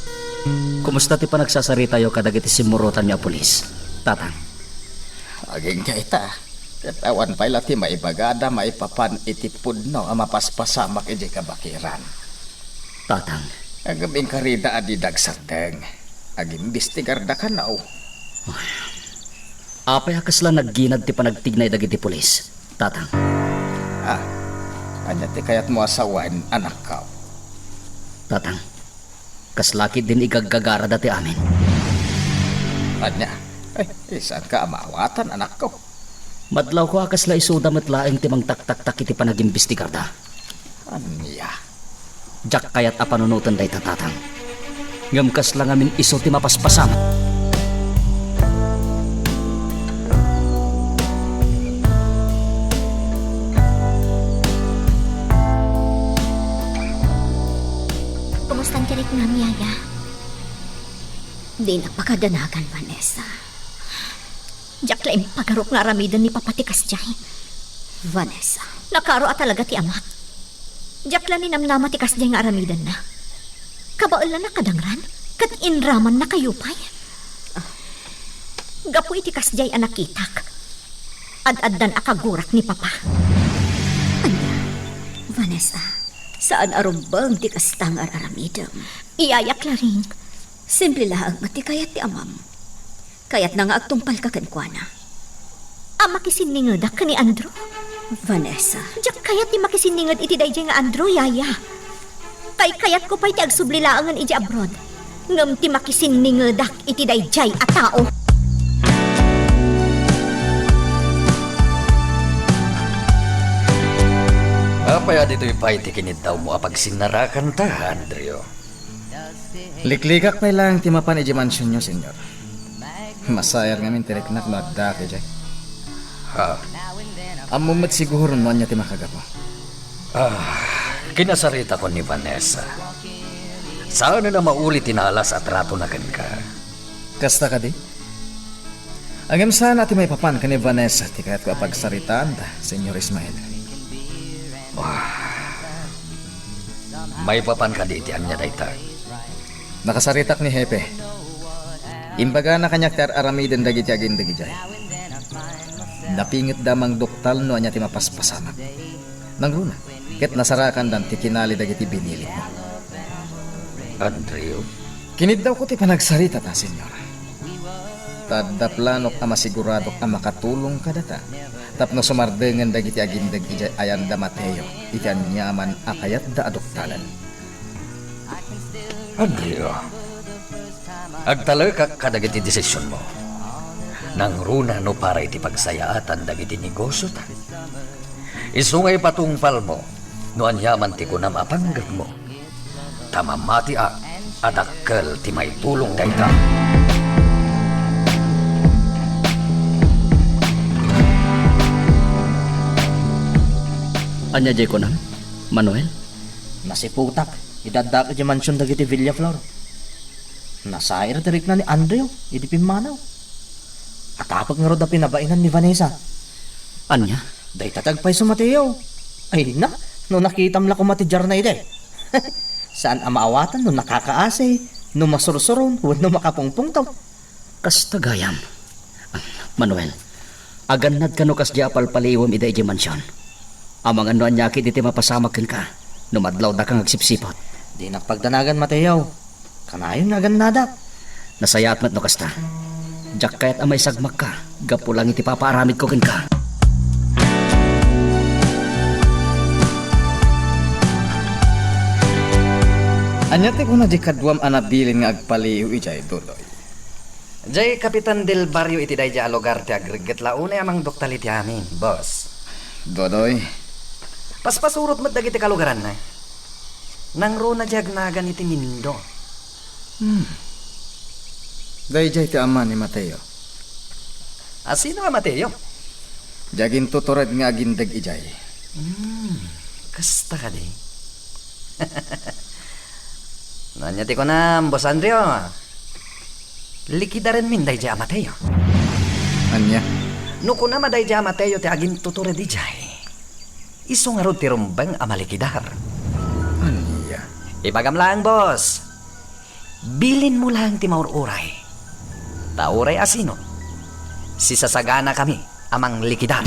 Kumusta ti panagsasaritayo kadagiti simmurotanyo a pulis, Tatang? Agingga ita, ket awan pay la ti maibagada maipapan iti pudno a mapaspasamak idiay kabakiran. Tatang. Ngem inkarida a dida agsardeng. Agimbestigarda kano. Apay a kasla nagginad ti panagtignay dagiti pulis, Tatang? Ah, ania ti kayatmo a sawen, anakko? Tatang, kasla ketdin igaggagarada ti amin. Ania? Ay, saanka a maawatan, anakko? Madlawko a kasla isuda met laeng ti mangtaktaktak iti panagimbestigarda. Ania? Diak kayat a panunoten dayta, Tatang. Ngem kasla ngamin isu ti mapaspasamak. Kumustan ti riknam, Yaya? Dinak pakadanagan, Vanessa. Diak la impagarok nga aramiden ni Papa ti kasdiay. Vanessa. Nakaro a talaga ti amak. Diak la ninamnama ti kasdiay nga aramidenna. Kabaelanna kadangran, ket inramanna kayo pay. Ah. Gapu iti kasdiay a nakitak, ad-addan a kagurak ni Papa. Ania, Vanessa, saan a rumbeng ti kasta nga ar-aramidem. Iyaya Claring. Simple laeng ti kayat ti amam. Kayatna nga agtungpalka kenkuana. A makisinningedak ken ni Andrew? Vanessa. Diak kayat ti makisinninged iti daydiay nga Andrew, Yaya. Kaykayatko pay ti agsubli laengen idiay abroad. Ngem ti makisinningedak iti daydiay a tao. Apay a ditoy pay ti kiniddawmo a pagsinnarakanta, Andrew? Liklikak pay laeng ti mapan idiay mansionyo, Señor. Masayat ngamin ti riknak no addaak idiay. Ha? Ammom met siguro no ania ti makagapu. Ah, kinasaritakon ni Vanessa. Saanen a mauli ti naalas a tratona kenka. Kasta kadi? Ngem saan a ti maipapan ken ni Vanessa ti kayatko a pagsaritaanda, Señor Ismael. Ah, maipapan kadi iti ania dayta? Nakasaritak ni Hepe. Imbagana kaniak ti ar-aramiden dagiti agindeg idiay. Napingetda a mangduktal no ania ti mapaspasamak. Nangruna, ket nasarakandan ti kinali dagiti binilitmo. Andrew, Kiniddawko ti panagsarita ta, Señor. Ta adda planok a masiguradok a makatulong kadata tapno sumardengen dagiti agindeg idiay ayanda Mateo iti aniaman a kayatda a duktalan. Andrea, agtalekak kadagiti desisionmo. Nangruna no para iti pagsayaatan dagiti negosiota. Isu nga ipatungpalmo no aniaman ti kunam a panggepmo. Ta mamatiak a dakkel ti maitulong dayta. Ania diay kunam, Manuel? Nasiputak, idaddak idiay mansion dagiti Villaflor. Nasair ti rikna ni Andrew idi pimmanaw. Atapek ngarud a pinabainan ni Vanessa. Ania? Dayta ti agpayso, Mateo. Ay na, no nakitam la koma ti diarna idi. Saan a maawatan no nakakaasi, no masursuron, wenno makapungpungtot. Kasta gayam. Manuel, agannad kano kasdi a palpaliiwem ida idiay mansion. Amangan no ania ketdi ti mapasamak kenka no madlawdaka nga agsipsiput. Dinak pagdanagan, Mateo. Kanayon nga agannadak. Nasayaat met no kasta. Diak kayat a maisagmakka gapu lang iti papaaramidko kenka. Ania ti kuna diay kaduam a nabilin nga agpaliiw idiay, Dodoy? Diay Kapitan del Barrio iti daydiay a lugar ti agregget la unay a mangduktal iti amin, boss. Dodoy. Paspasurot met dagiti kalugaranna. Nangruna diay agnagan iti Mindo. Hmm. Daydiay ti ama ni Mateo. A, sino a Mateo? Diay agintutured nga agindeg idiay. Hmm. Kasta kadi? No ania ti kunam, Boss Andrew? Likidarenmin daydiay a Mateo. Ania? No kunam a daydiay a Mateo ti agintutured idiay, isu ngarud ti rumbeng a malikidar. Ania? Ibagam laeng, boss. Bilinmo laeng ti maur-uray. Ta uray a sino, sisasaganakami a manglikidar.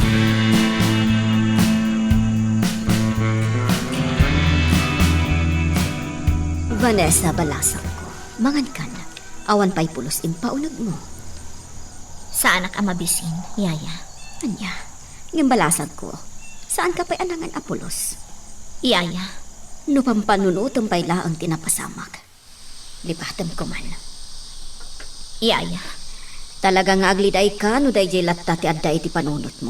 Vanessa, balasangko, mangankan. Awan pay pulos impaunegmo. Saanak a mabisin, yaya. Ania? Ngem balasangko, saanka pay a nangan a pulos? Yaya, no pampanunotem pay laeng ti napasamak, lipatemko man. Yaya, talaga nga aglidayka no daydiay latta ti adda iti panunotmo.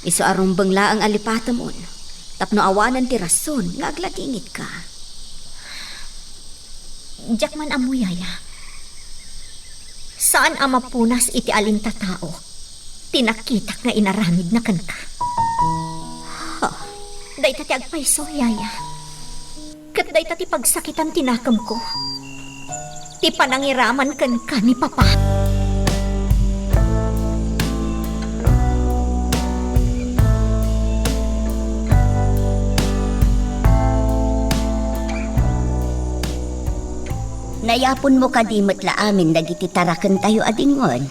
Isu a rumbeng laeng a lipatemon, tapno awanen ti rason nga agladingitka. Diak man ammo, yaya. Saan a mapunas iti alintataok ti nakitak nga inaramidna kenka. Ha, dayta ti agpayso, yaya. Ket dayta ti pagsakitan ti nakemko, ti panangiraman kenka ni Papa. Nayaponmo kadi met la amin dagiti tarakentayo a dingon?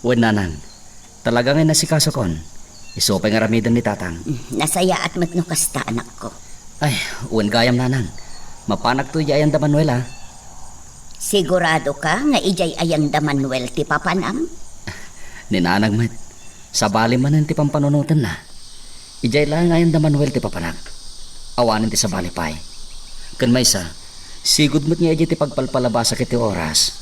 Wen, nanang. Talaga nga inasikasokon. Isu pay nga aramiden ni tatang. Mm, nasayaat met no kasta, anakko. Ay, wen gayam, nanang. Mapanakto idiay ayan da Manuel, a. Siguradoka nga idiay ayan da Manuel ti papanam? Ni nanang met. Sabali manen ti pampanunotenna. Idiay laeng ayan da Manuel ti papanak. Awanen ti sabali pay. Ken maysa, sigud met nga idiay ti pagpalpalabasak iti oras.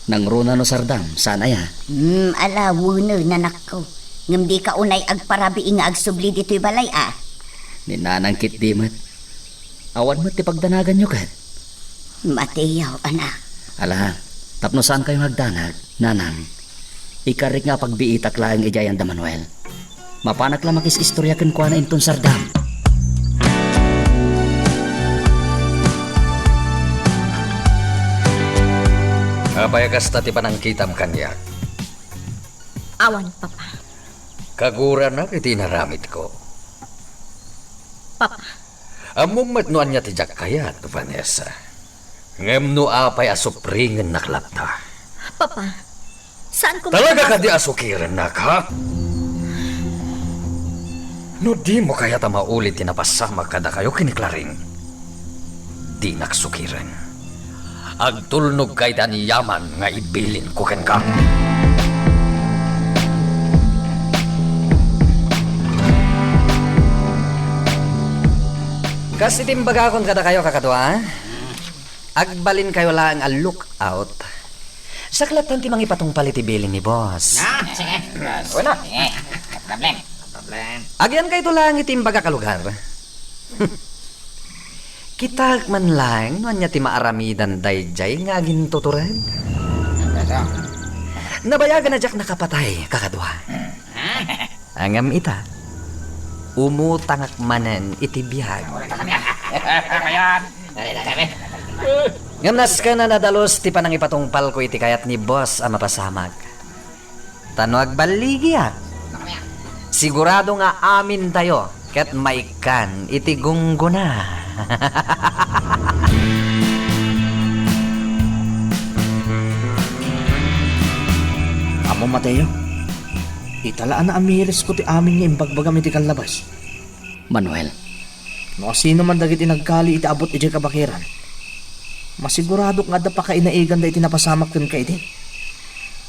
Nangruna no sardam, saan aya? Hmm, ala, wenno, nanakko. Ngem dika unay agparabii nga agsubli ditoy balay, a? Ni nanang ketdi met. Awan met ti pagdanaganyo ket. Mateo, anak. Ala, tapno saankayo nga agdanag, nanang, ikarik nga apagbiitak laeng idiay ayan da Manuel. Mapanak la makis-istoria kenkuana inton sardam. Apay a kasta ti panangkitam kaniak? Awan, Papa. Kaguranak iti inaramidko. Papa. Ammom met no ania ti diak kayat, Vanessa. Ngem no apay a supringennak latta? Papa, saanko. Talaga kadi a sukirennak, ha? No dimo kayat a mauli ti napasamak kadakayo ken ni Claring, dinak sukiren. Agtulnogka iti aniaman nga ibilinko kenka. Kas iti imbagakon kadakayo, kakadua, agbalinkayo laeng a lookout. Siak lattan ti mangipatungpal iti bilin ni boss. Ah, sige. Sige. No problem. No problem. Agyankayto laeng iti imbagak a lugar. Kitaek man laeng no ania ti maaramidan daydiay nga agintutured. Nabayagan a diak nakapatay, kakadua. Ngem ita, umutangak manen iti biag. Ngem nasken a nadalus ti panangipatungpalko iti kayat ni boss a mapasamak. Ta no agballigiak, sigurado nga amintayo ket maikkan iti gunggona. Ammo, Mateo, ita la a naamirisko ti amin nga imbagbagam iti kallabas. Manuel. No asino man dagiti nagkali iti abut idiay kabakiran, masiguradok nga adda pakainaiganda iti napasamak kenka idi.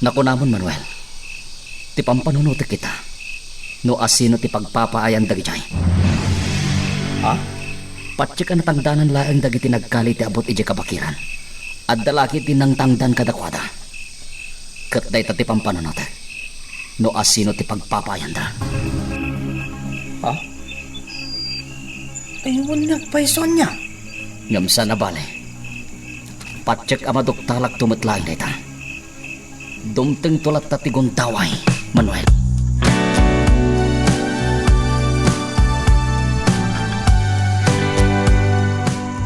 Nakunamon, Manuel, ti pampanunotek ita no asino ti pagpapaayan dagidiay. Ha? Patiek a natangdanan laeng dagiti nagkali iti abut idiay kabakiran. Adda la ketdi nangtangdan kadakuada. Ket dayta ti pampanunotek no asino ti pagpapaayanda. Ha? Ay, wen nga agpayso ania? Ngem saan a bale. Patiek a maduktalakto met laeng dayta. Dumtengto latta ti gundaway, Manuel.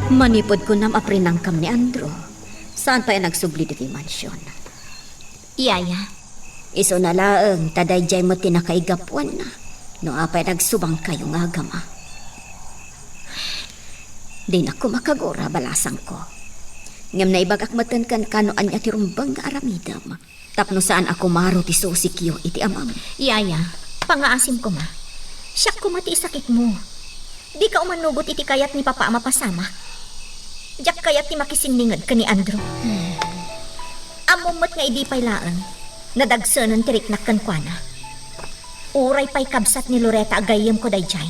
Manipud kunam a prinangkam ni Andrew, saan pay a nagsubli ditoy mansion. Yaya. Isuna laeng ta daydiay met ti nakaigapuanna no apay nagsubangkayo nga agama. Dinak koma kagura, balasangko. Ngem naibagak metten kenka no ania ti rumbeng nga aramidem tapno saan a kumaro ti susikyo iti amam. Yaya, pangngaasim koma. Siak koma ti isakitmo. Dika umanugot iti kayat ni Papa a mapasamak. Diak kayat ti makisinninged ken ni Andrew. Ammom met nga idi pay laeng, nadagsenen ti riknak kenkuana. Uray pay kabsat ni Loreta a gayyemko daydiay,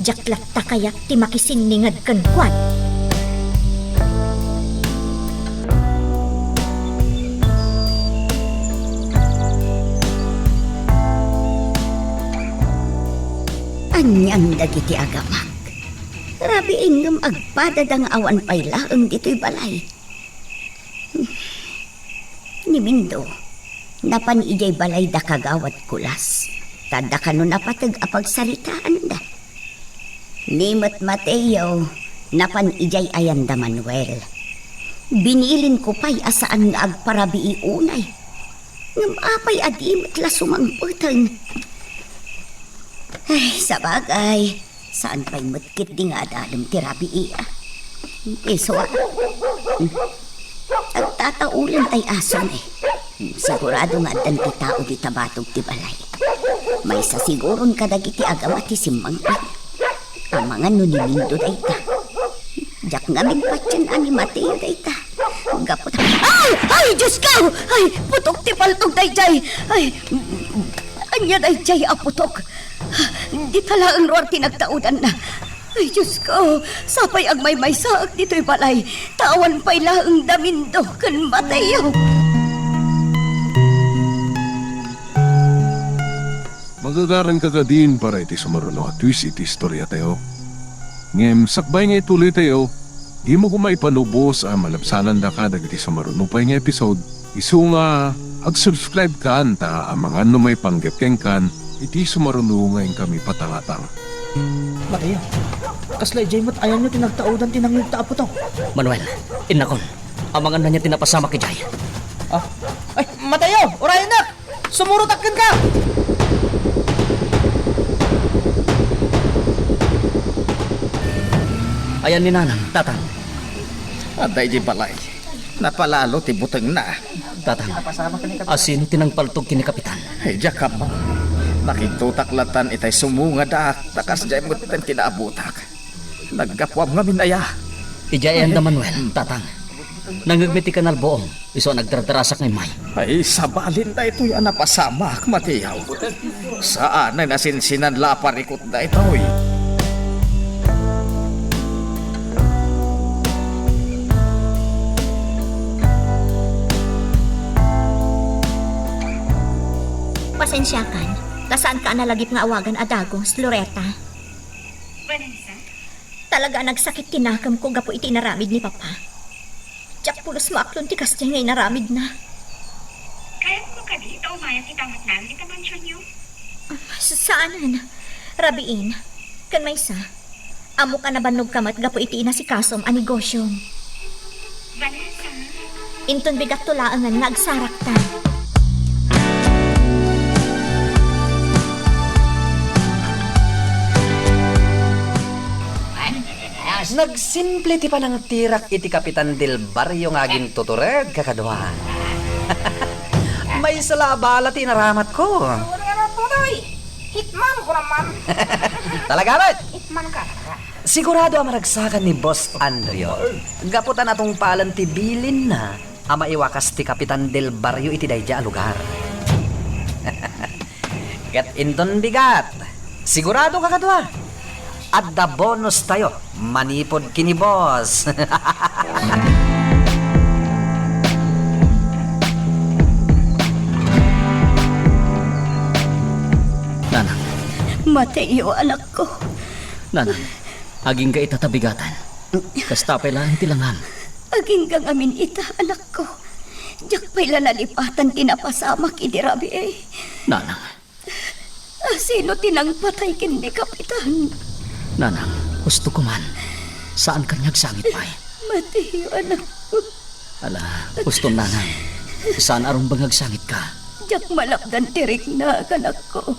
diak latta kayat ti makisinninged kenkuana. Anian dagiti agamak? Rabii ngem agpadada nga awan pay laeng ditoy balay. Ni Mindo, napan idiay balay da Kagawad Kulas, ta adda kano napateg a pagsaritaanda. Ni met Mateo, napan idiay ayan da Manuel. Binilinko pay a saan nga agparabii unay. Ngem apay a di met la sumangpeten? Ay, sabagay, saan pay met ketdi nga adalem ti rabii, a? Isu, a? Agtataulentay aso, a? Sigurado nga addan ti tao dita batog ti balay. Maysa siguron kadagiti agama ti simmangpet. Amangan no ni Mindo dayta. Diak ngamin patien a ni Mateo dayta. Gapu ta, ay! Ay, Diosko! Ay, putok ti paltog daydiay! Ay, ania daydiay a putok? Dita laeng ruar ti nagtaudanna. Ay, Diosko, sapay agmaymaysaek ditoy balay, ta awan pay laeng da Mindo ken Mateo. Magagaranka kadin para iti sumaruno a twist iti istoriatayo. Ngem sakbay nga ituloytayo, dimo koma ipanubos a malabsanandaka dagiti sumaruno pay nga episode, isu nga agsubscribe kan ta amangan no maipanggep kenkan iti sumaruno nga inkami patangatang. Mateo, kasla idiay met ayanyo ti nagtaudan ti nangngegta a putok? Manuel, innakon, amangan no ania ti napasamak idiay. Ah? Ay, Mateo, urayennak! Sumurotak kenka! Ayan ni Nanang, Tatang. Adda idiay balay. Napalalo ti butengna. Tatang, asino ti nangpaltog ken ni Kapitan? Ay, diak ammo. Nakigtotak lattan itay sumo nga daak, ta kasdiay metten ti naabutak. Naggapuam ngamin aya? Idiay ayan da Manuel, Tatang. Nangngegmi ti kanal buong, isu a nagdardarasak nga immay. Ay, sabalin daytoy a napasamak, Mateo. Saan a nasinsinan la a parikut daytoy. Pasensiakan, ta saanka a nalagip nga awagan a dagus, Loretta. Vanessa? Talaga a nagsakit ti nakemko gapu iti inaramid ni Papa. Diak pulos maaklon ti kasdiay nga inaramidna. Kayatmo kadi ta umayat ita met laeng ita mansionyo? Sa-, saanen. Rabiin. Ken maysa, ammok a nabannogka met gapu iti inasikasom a negosyom. Vanessa? Inton bigatto laengen nga agsarakta. Nagsimple ti panangtirak iti Kapitan del Barrio nga agintutured, kakadua. Maysa la a bala ti inaramatko. Wen nga, Tutoy. Hitman ko naman. Talaga met? Hitman ka talaga. Sigurado a maragsakan ni Boss Andrew. Gapu ta natungpalan ti bilinna a maiwakas ti Kapitan del Barrio iti daydiay a lugar. Ket inton bigat, sigurado, kakadua, adda bonus tayo manipud ken ni Boss. Nanang. Mateo, anakko. Nanang, agingga ita ta bigatan. Kasta pay laeng ti langam. Agingga ngamin ita, anakko. Diak pay la nalipatan ti napasamak idi rabii. Nanang. A, sino ti nangpatay ken ni Kapitan? Nanang, husto ko man. Saanka nga agsangit pay. Mateo, anakko. Ala, husto, Nanang. Saan a rumbeng nga agsangitka. Diak malapdan ti riknak, anakko.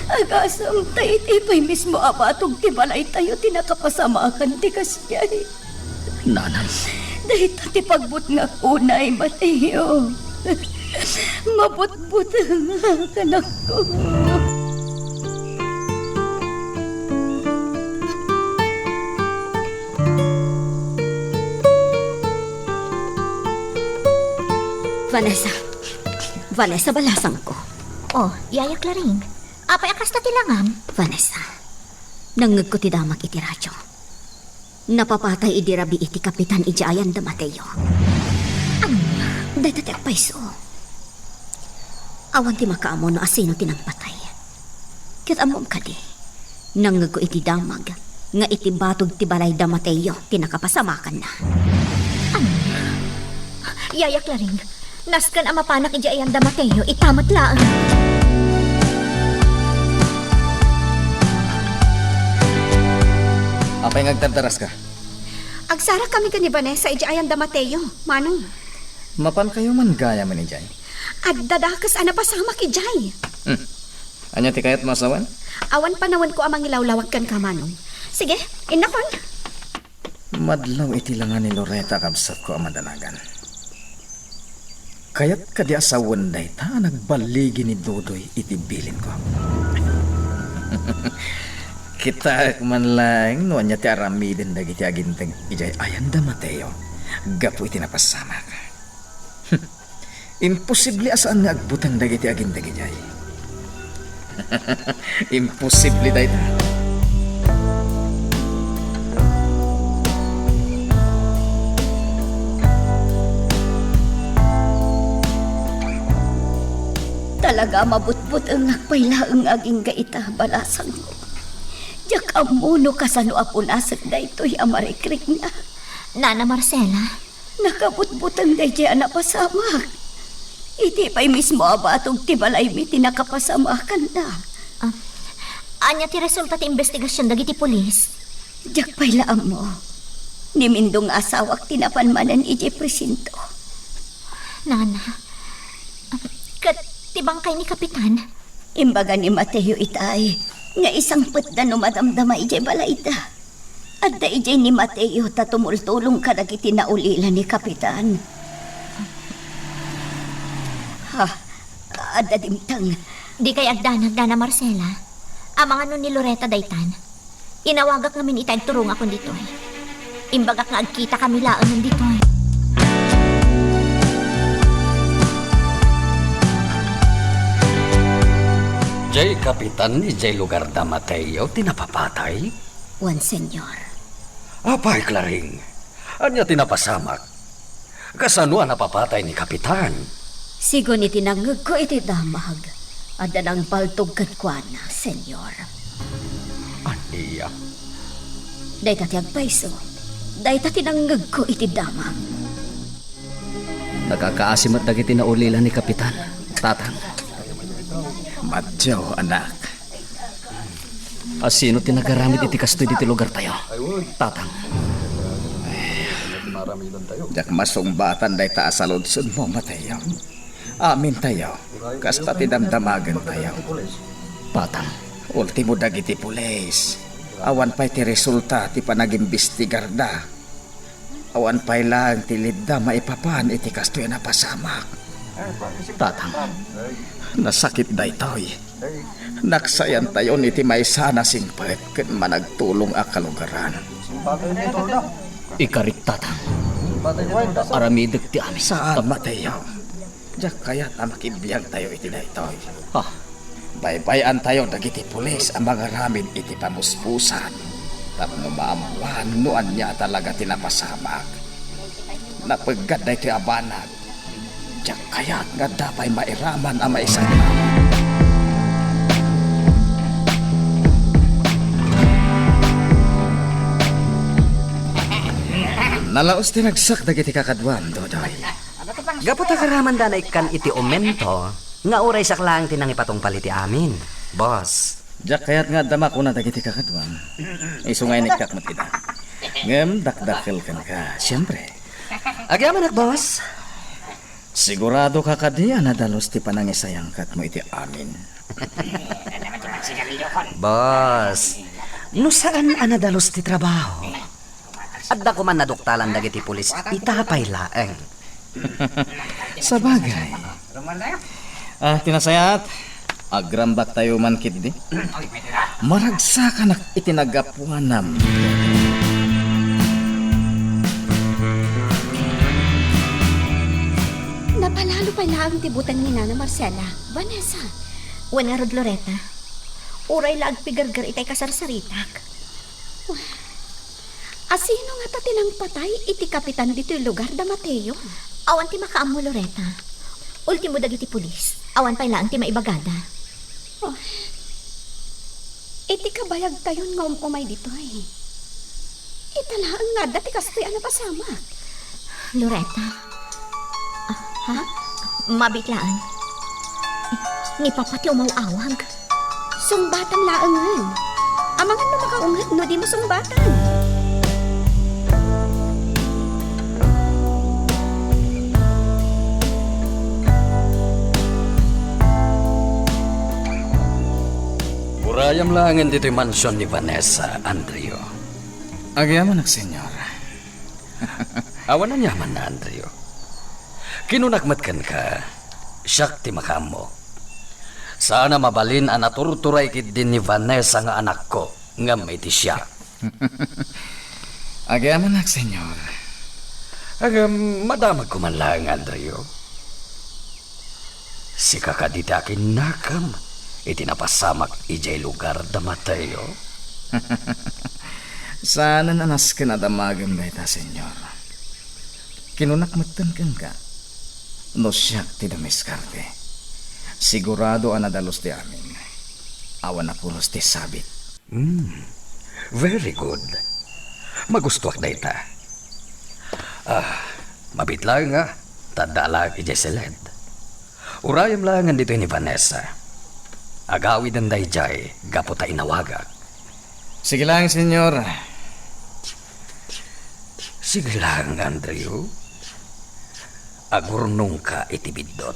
Agasem ta iti pay mismo a batog ti balaytayo ti nakapasamakan ti kasdiay. Nanang. Dayta ti pagbutngak unay, Mateo. Mabutbutengak, anakko. Vanessa. Vanessa, balasangko. Oh, Yaya Claring. Apay a kasta ti langam? Vanessa, nangngegko ti damag iti radio. Napapatay idi rabii ti kapitan idiay Ayan da Mateo. Ania? Dayta ti agpayso. Awan ti makaammo no asino ti nangpatay. Ket ammom kadi, nangngegko iti damag nga iti batog ti balay da Mateo ti nakapasamakanna. Ania? Yaya Claring, nasken a mapanak idiay Ayan da Mateo, ita met laeng. Apay nga agdardaraska? Agsarakkami ken ni Vanessa idiay Ayan da Mateo, Manong. Mapankayo man gayamen idiay? Adda dakes a napasamak idiay. Hmm. Ania ti kayatmo a sawen? Awan panawenko a mangilawlawag kenka, Manong. Sige, innakon. Madlaw iti langa ni Loretta a kabsatko a madanagan. Kayat kadi a sawen dayta a nagballigi ni Dodoy iti bilinko? Kitaek man laeng no ania ti aramiden dagiti aginteg idiay Ayan da Mateo gapu iti napasamak. Imposible a saan nga agbuteng dagiti aginteg idiay. Imposible dayta. Talaga a mabutbutengak pay laeng nga agingga ita, balasangko. Diak ammo no kasano a punasek daytoy a marikrikna. Nana Marcela, nakabutbuteng daydiay a napasamak. Iti pay mismo a batog ti balaymi ti nakapasamakanna. Ah, ania ti resulta ti imbestigasion dagiti pulis? Diak pay la ammo. Ni Mindong nga asawak ti napan manen idiay presinto. Nana, ah, ket ti bangkay ni Kapitan? Imbaga ni Mateo itay nga isangpetda no madamdama idiay balayda. Adda idiay ni Mateo ta tumultulong kadagiti naulila ni Kapitan. Ha, adda dimteng. Dikay agdanag, Nana Marcela. Amangan no ni Loretta daytan. Inawagak ngamin ita agturongakon ditoy. Imbagak nga agkitakami laengen ditoy. Kapitan idiay lugar da Mateo ti napapatay? Wen, Señor. Apay, Claring, ania ti napasamak? Kasano a napapatay ni Kapitan? Sigun iti nangngegko iti damag, adda nangbaltog kenkuana, Señor. Ania? Dayta ti agpayso. Dayta ti nangngegko iti damag. Nakakaasi met dagiti naulila ni Kapitan, Tatang. Mateo, anak. A sino ti nagaramid iti kastoy ditoy lugartayo, Tatang? Diak masungbatan dayta a saludsodmo, Mateo. Amintayo, kasta ti damdamagentayo. Tatang. Ultimo dagiti pulis. Awan pay ti resulta ti panagimbestigarda. Awan pay laeng ti lidda maipapan iti kastoy a napasamak. Tatang. Nasakit daytoy. Naksayantayon iti maysa a nasingpet ken managtulong a kalugaran. Ikarik, Tatang. Aramidek ti amin. Saan, Mateo. Diak kayat a makibiagtayo iti daytoy. Ah. Baybay-antayo dagiti pulis a mangaramid iti pamuspusan tapno maammoan no ania talaga ti napasamak. Napeggad daytoy a banag. Diak kayat nga adda pay mairaman a maisagmamang. Nalaus ti ragsak dagiti kakaduam, Dodoy. Gapu ta karamanda naikkan iti omento nga uray siak laeng ti nangipatungpal iti amin, boss. Diak kayat nga adda makuna dagiti kakaduam. Isu nga inikkak met ida. Ngem dakdakkel kenka, siempre. Agyamanak, boss. Siguradoka kadi a nadalus ti panangisayangkatmo iti amin? Boss, no saan a nadalus ti trabaho, adda koman naduktalan dagiti pulis ita pay laeng. Sabagay. Ah, ti nasayaat, agrambaktayo man ketdi. Maragsakanak iti naggapuanam. Napalalo pay laeng ti buteng ni Nana Marcela, Vanessa. Wen ngarud, Loretta, uray la agpigerger itay kasarsaritak. Asino ngata ti nangpatay iti kapitan ditoy lugar da Mateo? Awan ti makaammo, Loretta. Ultimo dagiti pulis, awan pay laeng ti maibagada. Oh. Iti kabayagtayon nga um-umay ditoy, ita laeng nga adda ti kastoy a napasamak. Loretta. Ah, ha? Mabiit laeng. Ni Papa ti umaw-awag. Sungbatam laengen. Amangan no makaunget no dimo sungbatan. Urayam laengen ditoy mansion ni Vanessa, Andrew. Agyamanak, Señor. Awan aniamanna, Andrew. Kinunak met kenka, siak ti makaammo. Saan a mabalin a naturturay ketdi ni Vanessa nga anakko, ngem iti siak. Agyamanak, Señor. Ngem madamagko man laeng, Andrew. Sika kadi ti akinnakam iti napasamak idiay lugar da Mateo? Saanen a nasken a damagem dayta, Señor. Kinunak metten kenka, no siak ti dumiskarte, sigurado a nadalus ti amin. Awan a pulos ti sabit. Hmm, very good. Magustuak dayta. Ah, mabiit laeng nga, ta adda alaek idiay seled. Urayem laengen ditoy ni Vanessa. Agawiden daydiay gapu ta inawagak. Sige laeng, Señor. Sige laeng, Andrew. Agurnongka iti biddut.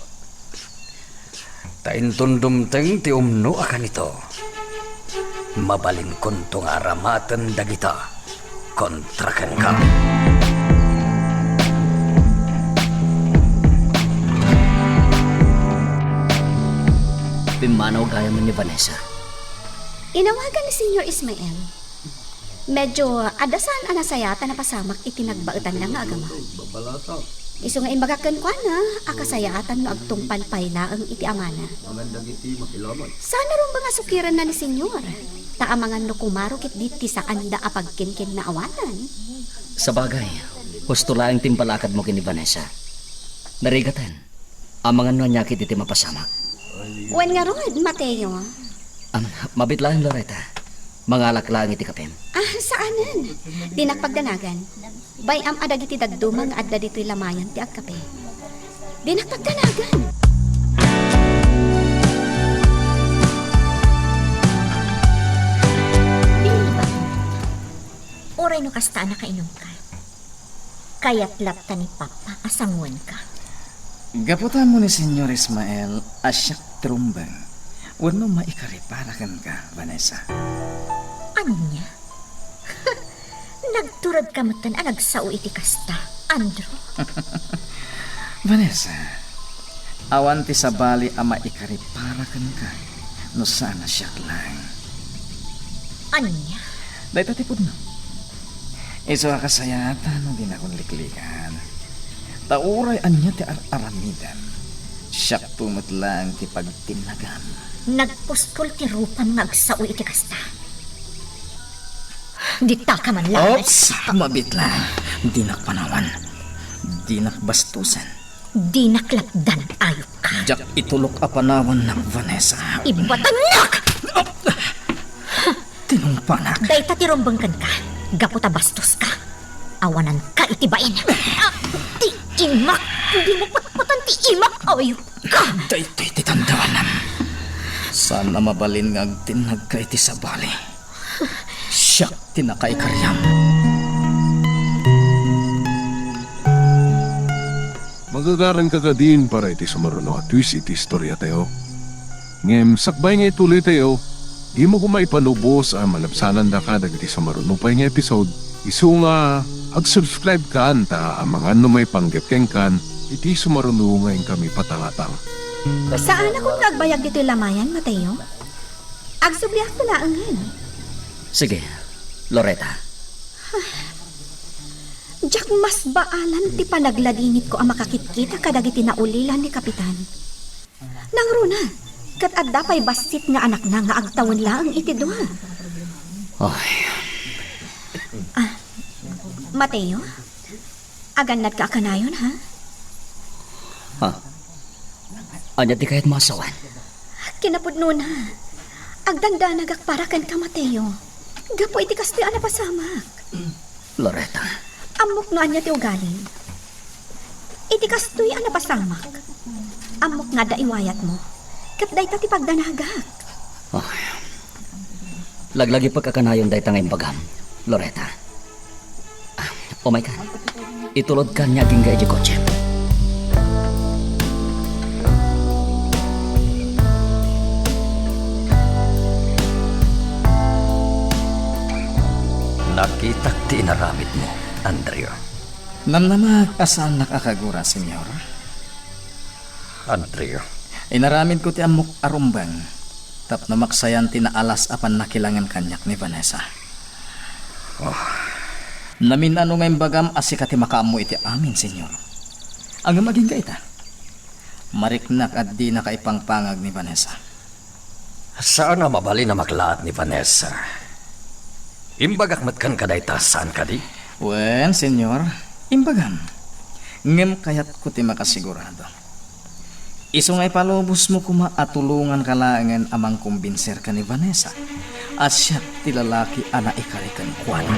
Ta inton dumteng ti umno a kanito, mabalinkonto nga aramaten dagita kontra kenka. Pimmanaw gayam ni Vanessa. Inawagan ni Señor Ismael. Medyo adda saan a nasayaat a napasamak iti nagbaetanna nga agama. Isu nga imbagak kenkuana a kasayaatan no agtungpal pay laeng iti amana. Amangan dagiti makilamay. Saan a rumbeng a sukirenna ni Señor. Ta amangan no kumaro ketdi ti saanda a pagkinkinaawanan. Sabagay, husto laeng ti impalakadmo ken ni Vanessa. Narigaten, amangan no ania ketdi ti mapasamak. Wen ngarud, Mateo. Am, mabit laeng, Loretta. Mangalak laeng iti kapem. Ah, saanen. Dinak pagdanagan. Bay-am a dagiti dadduma nga adda ditoy lamayan ti agkape. Dinak pagdanagan. Inuman. Uray no kasta a nakainumka, kayat latta ni Papa a sanguenka. Gapu ta ammo ni Señor Ismael a siak ti rumbeng wenno maikaripara kenka, Vanessa. Ania? Nagturedka metten a nagsao iti kasta, Andrew. Vanessa, awan ti sabali a maikaripara kenka no saan a siak laeng. Ania? Dayta ti pudno. Isu a kasayaatan no dinakon liklikan. Ta uray ania ti ar-aramidem, siakto met laeng ti pagtinnagam. Nagpuskol ti rupam nga agsao iti kasta. Ditaka man laeng. Oops! Mabit lang. Dinak panawan. Dinak bastusen. Dinak lapdan, ayupka. Diak itulok a panawannak, Vanessa. Ibatannak! Tinungpanak. Dayta ti rumbeng kenka. Gapu ta bastoska. Awananka iti bain. Ah, ti imak! Dimo patpatan ti imak, ayupka! Daytoy ti tandawanam. Saan a mabalin nga agtinnagka iti sabali. Siak ti nakaikariam. Magagaranka kadin para iti sumaruno a twist iti istoriatayo. Ngem sakbay nga ituloytayo, dimo koma ipalubos a malabsanandaka dagiti sumaruno pay nga episode. Isu nga ag-subscribe kan ta amangan no maipanggep kenkan iti sumaruno nga inkami patangatang. Saanak nga agbayag ditoy lamayan, Mateo. Agsubliakto laengen. Sige, Loretta. Diak masbaalan ti panagladingitko a makakitkita kadagiti naulilan ni Kapitan. Nangruna, ket adda pay bassit nga anakna nga agtawen laeng iti dua. Ay. Ah, Mateo? Agannadka a kanayon, ha? Ha? Ania ti kayatmo a sawen? Kinapudnona, agdandanagak para kenka, Mateo. Gapu iti kastoy a napasamak. Loretta. Ammok no ania ti ugalim. Iti kastoy a napasamak, ammok nga adda iwayatmo. Ket dayta ti pagdanagak. Ay. Laglagipek a kanayon dayta nga imbagam, Loretta. Ah, umaykan. Itulodkan nga agingga idiay kotse. Nakitak ti inaramidmo, Andrew. Namnamak a saannak a kagura, Señor. Andrew. Inaramidko ti ammok a rumbeng tapno maksayan ti naalas a pannakilangen kaniak ni Vanessa. Oh. Namin-ano nga imbagam a sika ti makaammo iti amin, Señor. Ngem agingga ita. Mariknak a dinaka ipangpangag ni Vanessa. Saan a mabalin a maklaat ni Vanessa. Imbagak met kenka dayta, saan kadi? Wen, Señor, imbagam. Ngem kayatko ti makasigurado. Isu nga ipalubosmo koma a tulonganka laengen a mangkumbinserka ni Vanessa a siak ti lalaki a naikari kenkuana.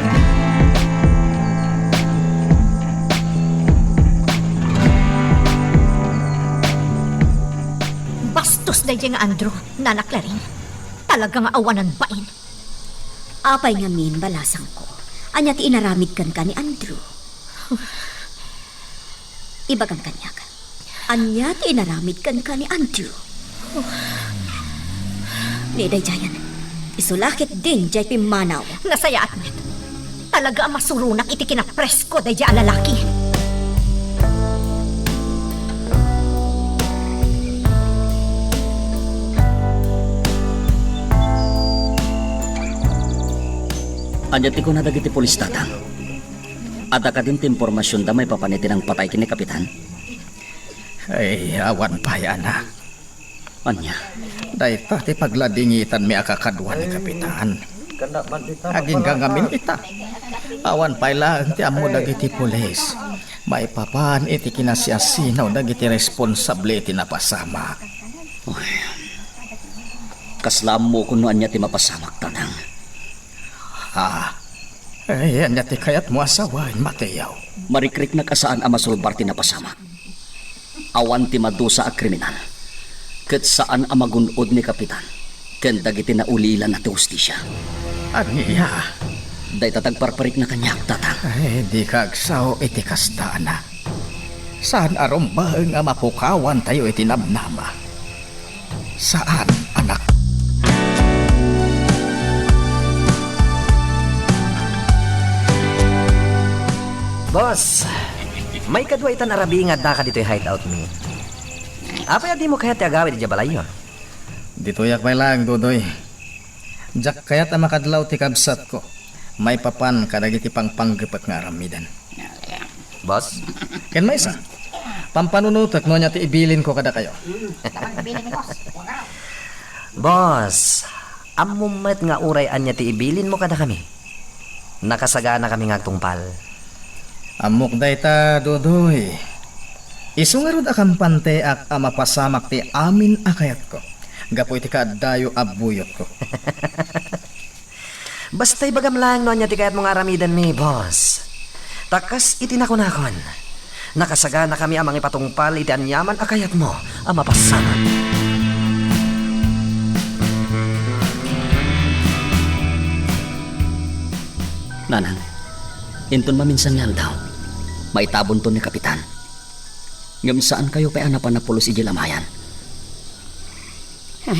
Bastos daydiay nga Andrew, Nana Clarin. Talaga nga awanan bain. Apay ngamin, balasangko? Ania ti inaramid kenka ni Andrew? Ibagam kaniak. Ania ti inaramid kenka ni Andrew? Ni daydiayen, isu la ketdin diay pimmanaw. Nasayaat met. Talaga a masuronak iti kinapresko daydiay a lalaki. Ania ti kuna dagiti pulis, Tatang? Adda kadin ti impormasionda maipapan iti nangpatay ken ni Kapitan? Ay, awan pay, anak. Ania? Dayta ti pagladingitanmi a kakadua ni Kapitan. Agingga ngamin ita. Awan pay laeng ti ammo dagiti pulis maipapan iti kinasiasino dagiti responsable iti napasamak. Uy, kasla ammokon no ania ti mapasamak, Tatang. Ah, ay, ania ti kayatmo a sawen, Mateo? Marikriknak a saan a masulbar ti napasamak. Awan ti madusa a kriminal, ket saan a magun-od ni Kapitan ken dagiti naulilana ti hustisia. Ania? Dayta ti agparparikna kaniak, Tatang. Ay, dika agsao iti kasta, anak. Saan a rumbeng a mapukawantayo iti namnama. Saan, anak. Boss, maikadua itan a rabii nga addaka ditoy hideout mi. Apay a dimo kayat ti agawid idiay balayyo? Ditoyak pay laeng, Dodoy. Diak kayat a makadlaw ti kabsatko maipapan kadagiti pangpanggepek nga aramiden. Boss? Ken maysa, pampanunotek no ania ti ibilinko kadakayo. Boss, ammom met nga uray ania ti ibilinmo kadakami. Nakasaganakami nga agtungpal. Ammok dayta, Dodoy. Isu ngarud a kampanteak a mapasamak ti amin a kayatko gapu iti kaaddayo a buyotko. Basta ibagam laeng no ania ti kayatmo nga aramidenmi, boss. Ta kas iti nakunakon, nakasaganakami a mangipatungpal iti aniaman a kayatmo a mapasamak. Nanang, inton maminsan nga aldaw, maitabonton ni Kapitan. Ngem saankayo pay a napan a pulos idiay lamayan. Ay,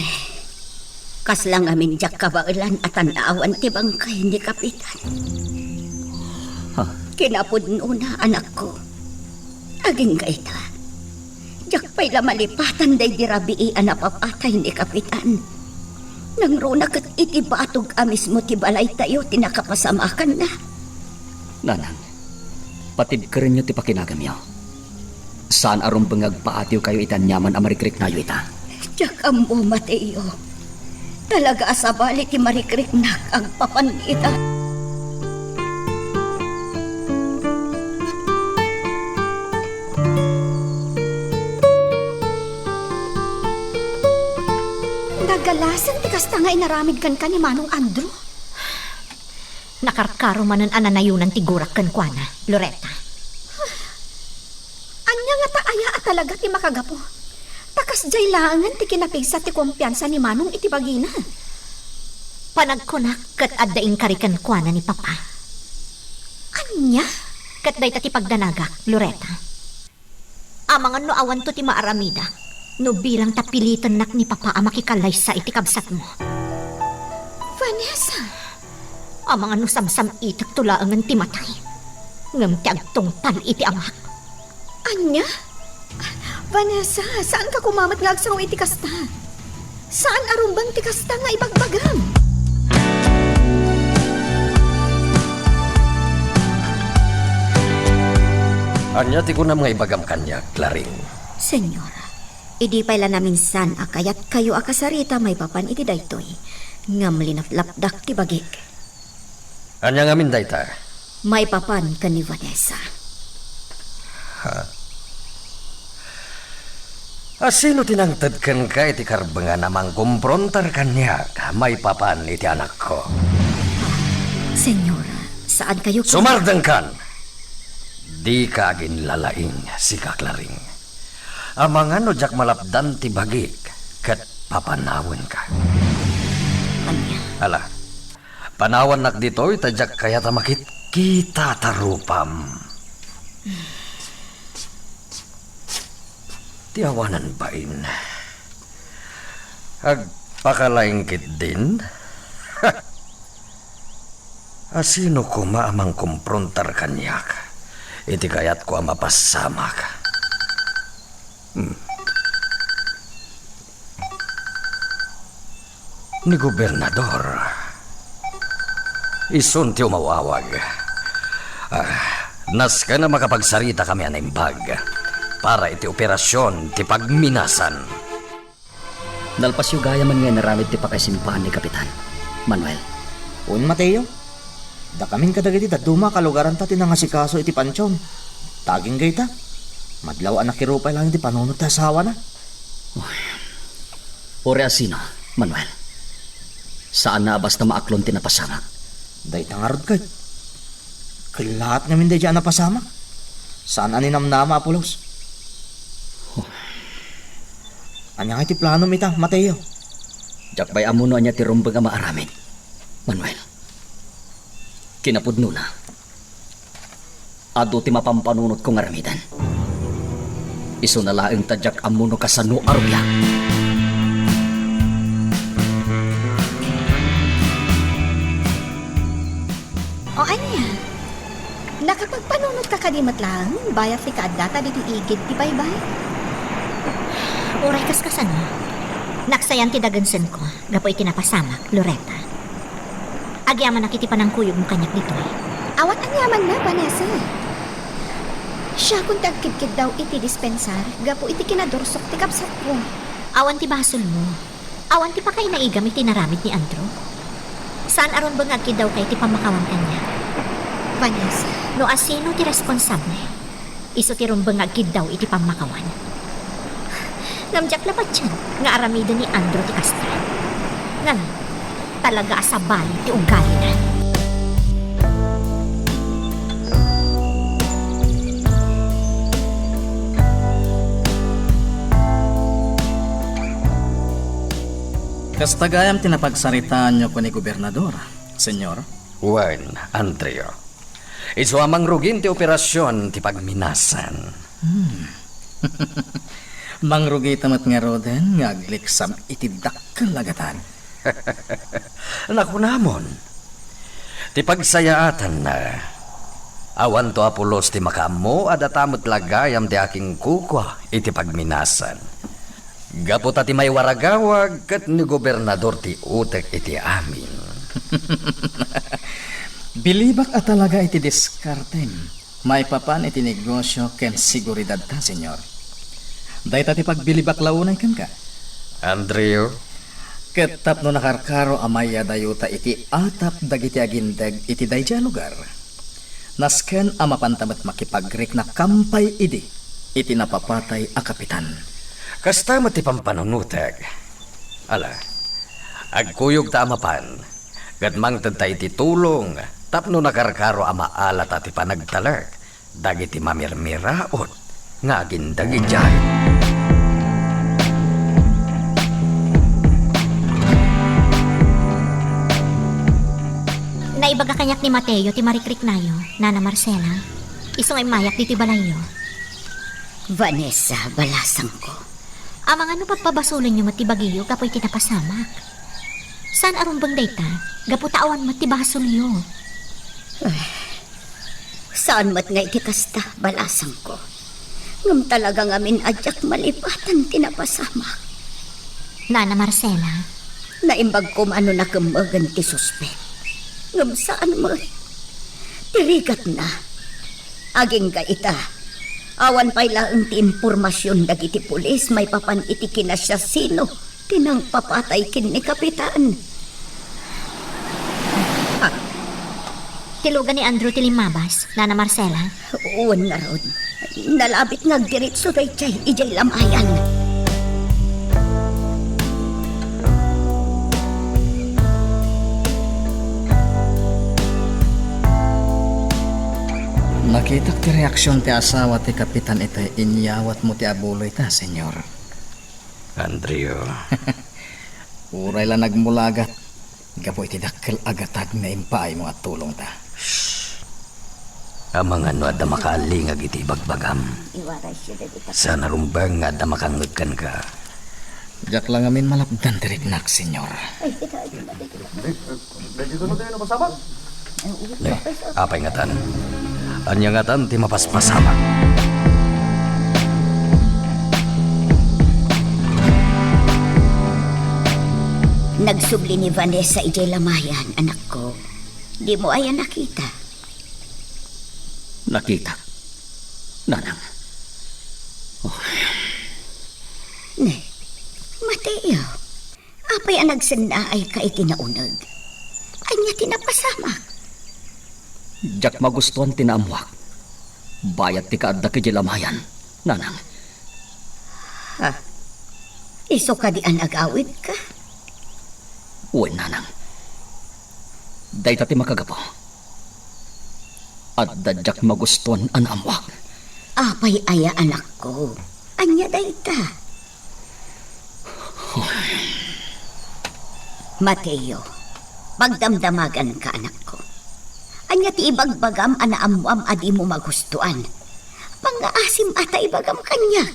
kasla ngamin diak kabaelan a tan-awan ti bangkay ni Kapitan. Ha? Kinapudnona, anakko. Agingga ita, diak pay la malipatan daydi rabii a napapatay ni Kapitan. Nangruna ket iti batog a mismo ti balaytayo ti nakapasamakanna. Nanang, patibkerenyo ti pakinagamyo. Saan a rumbeng nga agpaatewkayo iti aniaman a marikriknayo ita. Diak ammo, Mateo. Talaga a sabali ti marikriknak agpapan ita. Nagalasen ti kasta nga inaramid kenka ni Manong Andrew. Nakarkaro manen a nanayonan ti gurak kenkuana, Loretta. Ania ngata aya a talaga ti makagapu? Ta kasdiay laengen ti kinapigsa ti kumpiansa ni Manong iti bagina. Panagkunak ket adda inkari kenkuana ni Papa. Ania? Ket dayta ti pagdanagak, Loretta. Amangan no awanto ti maaramidak no bilang ta pilitennak ni Papa a makikalaysa iti kabsatmo. Vanessa! Amangan no samsam-itekto laengen ti matay ngem ti agtungpal iti amak. Ania? Vanessa, saanka koma met nga agsao iti kasta. Saan a rumbeng ti kasta nga ibagbagam. Ania ti kunam nga ibagam kaniak, Claring? Señor, idi pay la naminsan a kayatkayo a kasarita maipapan iti daytoy, ngem linaplapdak ti bagik. Ania ngamin dayta? Maipapan ken ni Vanessa. Ha? A sino ti nangted kenka iti karbengan a mangkumprontar kaniak maipapan iti anakko? Señor, saankayo ken— Sumardengkan! Dika aginlalaing, sika Claring. Amangan no diak malapdan ti bagik ket papanawenka. Ania? Ala, panawannak ditoy ta diak kayat a makitkita ta rupam. Ti awanan bain. Agpakalaing ketdin? A sino koma a mangkumprontar kaniak iti kayatko a mapasamak? Hmm. Ni Gobernador. Isun ti umaw-awag. Ah, Nasken a makapagsaritakami a naimbag para iti operasion ti pagminasan. Nalpasyo gayam nga inaramid ti pakaisimpaan ni Kapitan Manuel. Wen, Mateo, dakamin kadagiti dadduma a kalugaranta ti nangasikaso iti pantion. Ta agingga ita, madlaw a nakirupay laeng ti panunot ti asawana. Uray a sino, Manuel? Saanna a basta maaklon ti napasamak. Dayta ngarud ket, kellaat ngamin daydiay a napasamak. Saan a ninamnama, Apolos. Ania ngay ti planom ita, Mateo? Diak pay ammo no ania ti rumbeng a maaramid, Manuel. Kinapudnona, adu ti mapampanunotko nga aramiden. Isuna laeng ta diak ammo no kasano a rugiak. O ania? Nakapagpanunotka kadi met laeng bayat ti kaaddata ditoy igid ti baybay? Uray kaskasano, naksayan ti dagensenko gapu iti napasamak, Loretta. Agyamanak iti panangkuyogmo kaniak ditoy. Awan aniamanna, Vanessa. Siakon ti agkidkiddaw iti dispensar gapu iti kinadursok ti kabsatko. Awan ti basolmo. Awan ti pakainaigam iti inaramid ni Andrew. Saan a rumbeng nga agkiddawka iti pammakawan kaniak. Vanessa. No asino ti responsable, isu ti rumbeng nga agkiddaw iti pammakawan. Ngem diak la patien nga aramiden ni Andrew ti kasta. Ngem, talaga a sabali ti ugalina. Kasta gayam ti napagsaritaanyo ken ni Gobernador, Señor? Wen, Andrew. Isu a mangrugin ti operasion ti pagminasan. Hmm. Mangrugita met ngaruden nga agliksam iti dakkel a gatad. Nakunamon, ti pagsayaatanna, awanto a pulos ti makaammo a data met la gayam ti akingkukua iti pagminasan. Gapu ta ti maiwaragawag ket ni gobernador ti utek iti amin. Bilibak a talaga iti diskartem maipapan iti negosio ken seguridadta, Señor. Dayta ti pagbilibak la unay kenka, Andrew. Ket tapno nakarkaro a mayadayota iti atap dagiti agindeg iti daydiay a lugar, nasken a mapanta met makipagriknakam pay idi iti napapatay a kapitan. Kasta met ti pampanunotek. Ala, agkuyogta a mapan, ket mangtedta iti tulong tapno nakarkaro a maalata ti panagtalek dagiti mamirmiraot nga agindeg idiay. Naibaga kaniak ni Mateo ti marikriknayo, Nana Marcela. Isu nga immayak ditoy balayyo. Vanessa, balasangko. Amangan no pagpabasolenyo met ti bagiyo gapu iti napasamak. Saan a rumbeng dayta, gapu ta awan met ti basolyo. Ay, saan met nga iti kasta, balasangko. Ngem talaga ngamin a diak malipatan ti napasamak. Nana Marcela. Naimbag koma no nakemmegen ti suspek. Ngem saan met. Ti rigatna. Agingga ita, awan pay laeng ti impormasion dagiti pulis maipapan iti kinasiasino ti nangpapatay ken ni Kapitan. Ah. Ti lugan ni Andrew ti limmabas, Nana Marcela. Wen ngarud. Nalabit nga agdiritso daydiay idiay lamayan. Nakitak ti reaksion ti asawa ti kapitan iti inyawatmo ti abuloyta, Señor. Andrew. Uray la nagmulagat gapu iti dakkel a gatad nga impaaymo a tulongta. Shh. Amangan no adda makaalingag iti ibagbagam. Saan a rumbeng nga adda makangngeg kenka. Diak la ngamin malapdan ti riknak, Señor. Ne, apay ngatan? Ania ngatan ti mapaspasamak? Nagsubli ni Vanessa idiay lamayan, anakko. Dimo aya nakita? Nakitak, nanang. Oh. Ne, Mateo, apay a nagsennaayka iti nauneg? Ania ti napasamak? Diak magustuan ti naammuak. Bayat ti kaaddak idiay lamayan, nanang. Ha? Isu kadi a nagawidka? Wen, nanang. Dayta ti makagapu. Adda diak magustuan a naammuak. Apay aya, anakko? Ania dayta? Mateo, pagdamdamaganka, anakko. Ania ti ibagbagam a naammuam a dimo magustuan? Pangngaasim a ta ibagam kaniak.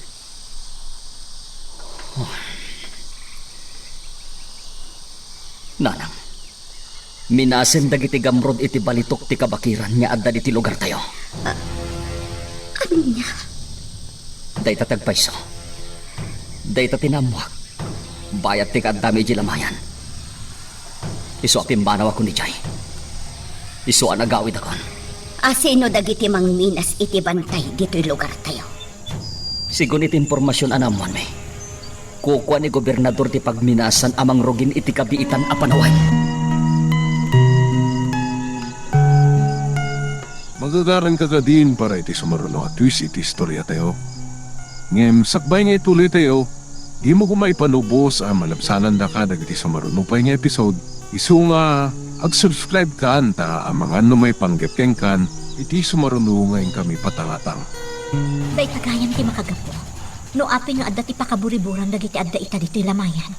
Nanang, minasen dagiti gamrud iti balitok ti kabakiran nga adda ditoy lugartayo. A-, ania? Dayta ti agpayso. Dayta ti naammuak. Bayat ti kaaddami idiay lamayan. Isu a pimmanawakon idiay. Isu a nagawidakon. A sino dagiti mangminas iti bantay ditoy lugartayo? Segun iti impormasion a naammuanmi, kukua ni gobernador ti pagminasan a mangrugin iti kabiitan a panawen. Magagaranka kadin para iti sumaruno a twist iti istoriatayo. Ngem sakbay nga ituloytayo, dimo koma ipanubos a malabsanandaka dagiti sumaruno pay nga episode, isu nga ag-subscribe kan ta amangan no maipanggep kenkan iti sumaruno nga inkami patangatang. Dayta gayam ti makagapu no apay nga adda ti pakaburiburan dagiti adda ita ditoy lamayan.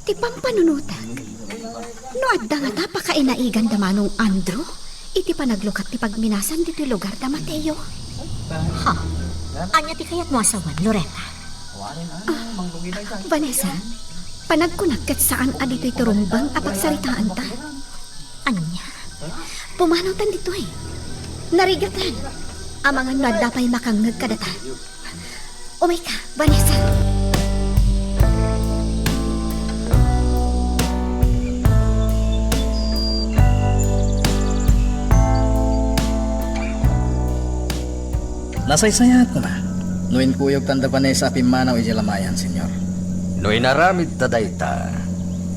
Ti pampanunotak, no adda ngata pakainaiganda Manong Andrew iti panaglukat ti pagminasan ditoy lugarda, Mateo? Ha? Ania ti kayatmo a sawen, Loretta? Ah, Vanessa, panagkunak ket saan a ditoy ti rumbeng a pagsaritaanta. Ania? Pumanawtan ditoy. Narigatan. Amangan no adda pay makangngeg kadata. Umayka, Vanessa. Nasaysayaat koma no inkuyogtan da Vanessa a pimmanaw idiay lamayan, Señor. No inaramidta dayta,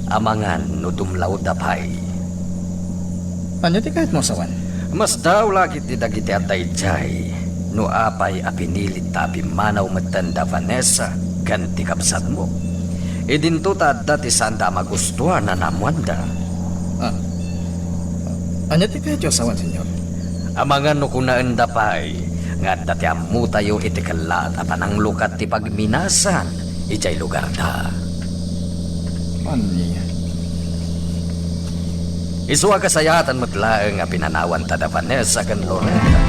amangan no dumlawda pay. Ania ti kayatmo a sawen? Masdaaw la ketdi dagiti adda idiay no apay a pinilitta a pimmanaw metten da Vanessa ken ti kabsatmo. Idinto ta adda ti saanda a magustuan a naammoanda. Ah. Ania ti kayatyo a sawen, Señor? Amangan no kunaenda pay nga adda ti ammotayo iti kellaat a pananglukat ti pagminasan idiay lugarda. Ania? Isu a kasayaatan met laeng a pinanawanta da Vanessa ken Loretta.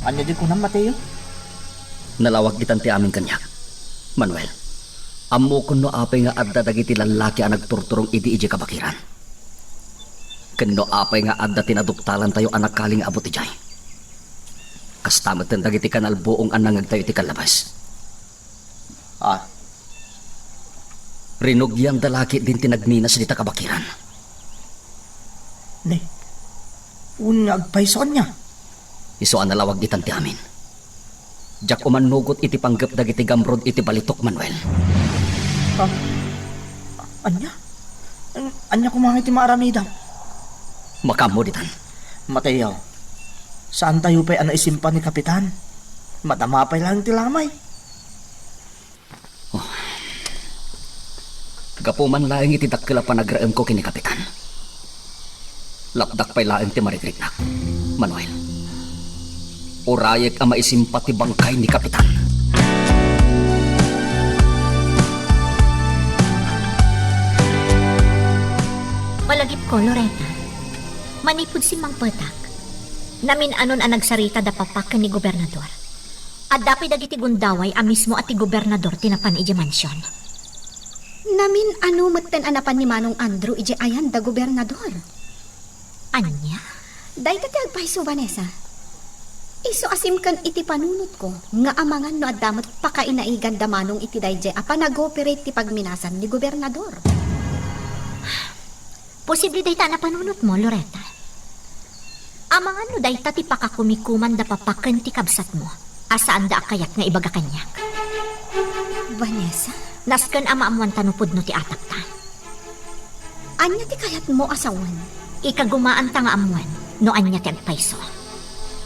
Ania ti kunam, Mateo? Nalawag itan ti amin kaniak, Manuel. Ammokon no apay nga adda dagiti lallaki a nagturturong idi idiay kabakiran. Ken no apay nga adda ti naduktalantayo a nakali nga abut idiay. Kasta metten dagiti kanalbuong a nangngegtayo iti kallabas. Ah. Rinugianda la ketdin ti nagminas dita kabakiran. Ne, wen nga agpayso, ania? Isu a nalawag itan ti amin. Diak umannugot iti panggep dagiti gamrod iti balitok, Manuel. Ah, ania? An-, ania koma nga iti maaramidam? Makaammo ditan. Mateo, saantayo pay a naisimpa ni Kapitan. Madama pay laeng ti lamay. Oh. Gapu man laeng iti dakkel a panagraemko ken ni Kapitan, lapdak pay laeng ti marigriknak, Manuel. Urayek a maisimpa ti bangkay ni Kapitan. Malagipko, Loretta. Manipud simmangpetak, namin-anon a nagsarita da Papak ken ni Gobernador. Adda pay dagiti gundaway a mismo a ti gobernador ti napan idiay mansion. Namin-ano metten a napan ni Manong Andrew idiay ayan da gobernador. Ania? Dayta ti agpayso, Vanessa. Isu a simken iti panunotko nga amangan no adda met pakainaiganda manong iti daydiay a panag-operate ti pagminasan ni Gobernador. Posible dayta a napanunotmo, Loretta. Amangan no dayta ti pakakumikuman da papa ken ti kabsatmo a saanda a kayat nga ibaga kaniak. Vanessa? Nasken a maammoanta no pudno ti atapta. Ania ti kayatmo a sawen? Ikagumaanta nga ammoen no ania ti agpayso.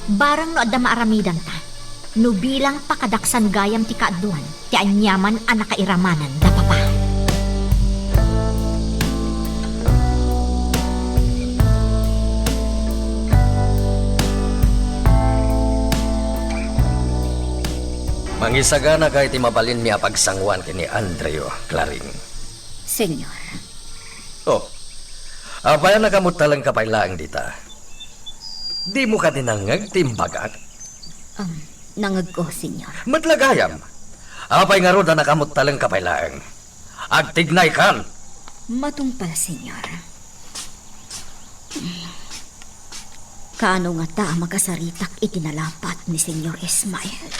Barang no adda maaramidanta, no bilang pakadaksan gayam ti kaadduan ti aniaman a nakairamanan da papa. Mangisaganaka iti mabalinmi a pagsanguan ken ni Andrew, Clarin. Señor. Oh, apay a nakamuttalengka pay laeng dita? Dimo kadi nangngeg ti imbagak? Um, nangngegko, Señor. Met la gayam, apay ngarud a nakamuttalengka pay laeng? Agtignaykan! Matungpal, Señor. Kaano ngata a makasaritak iti nalapat ni Señor Ismael?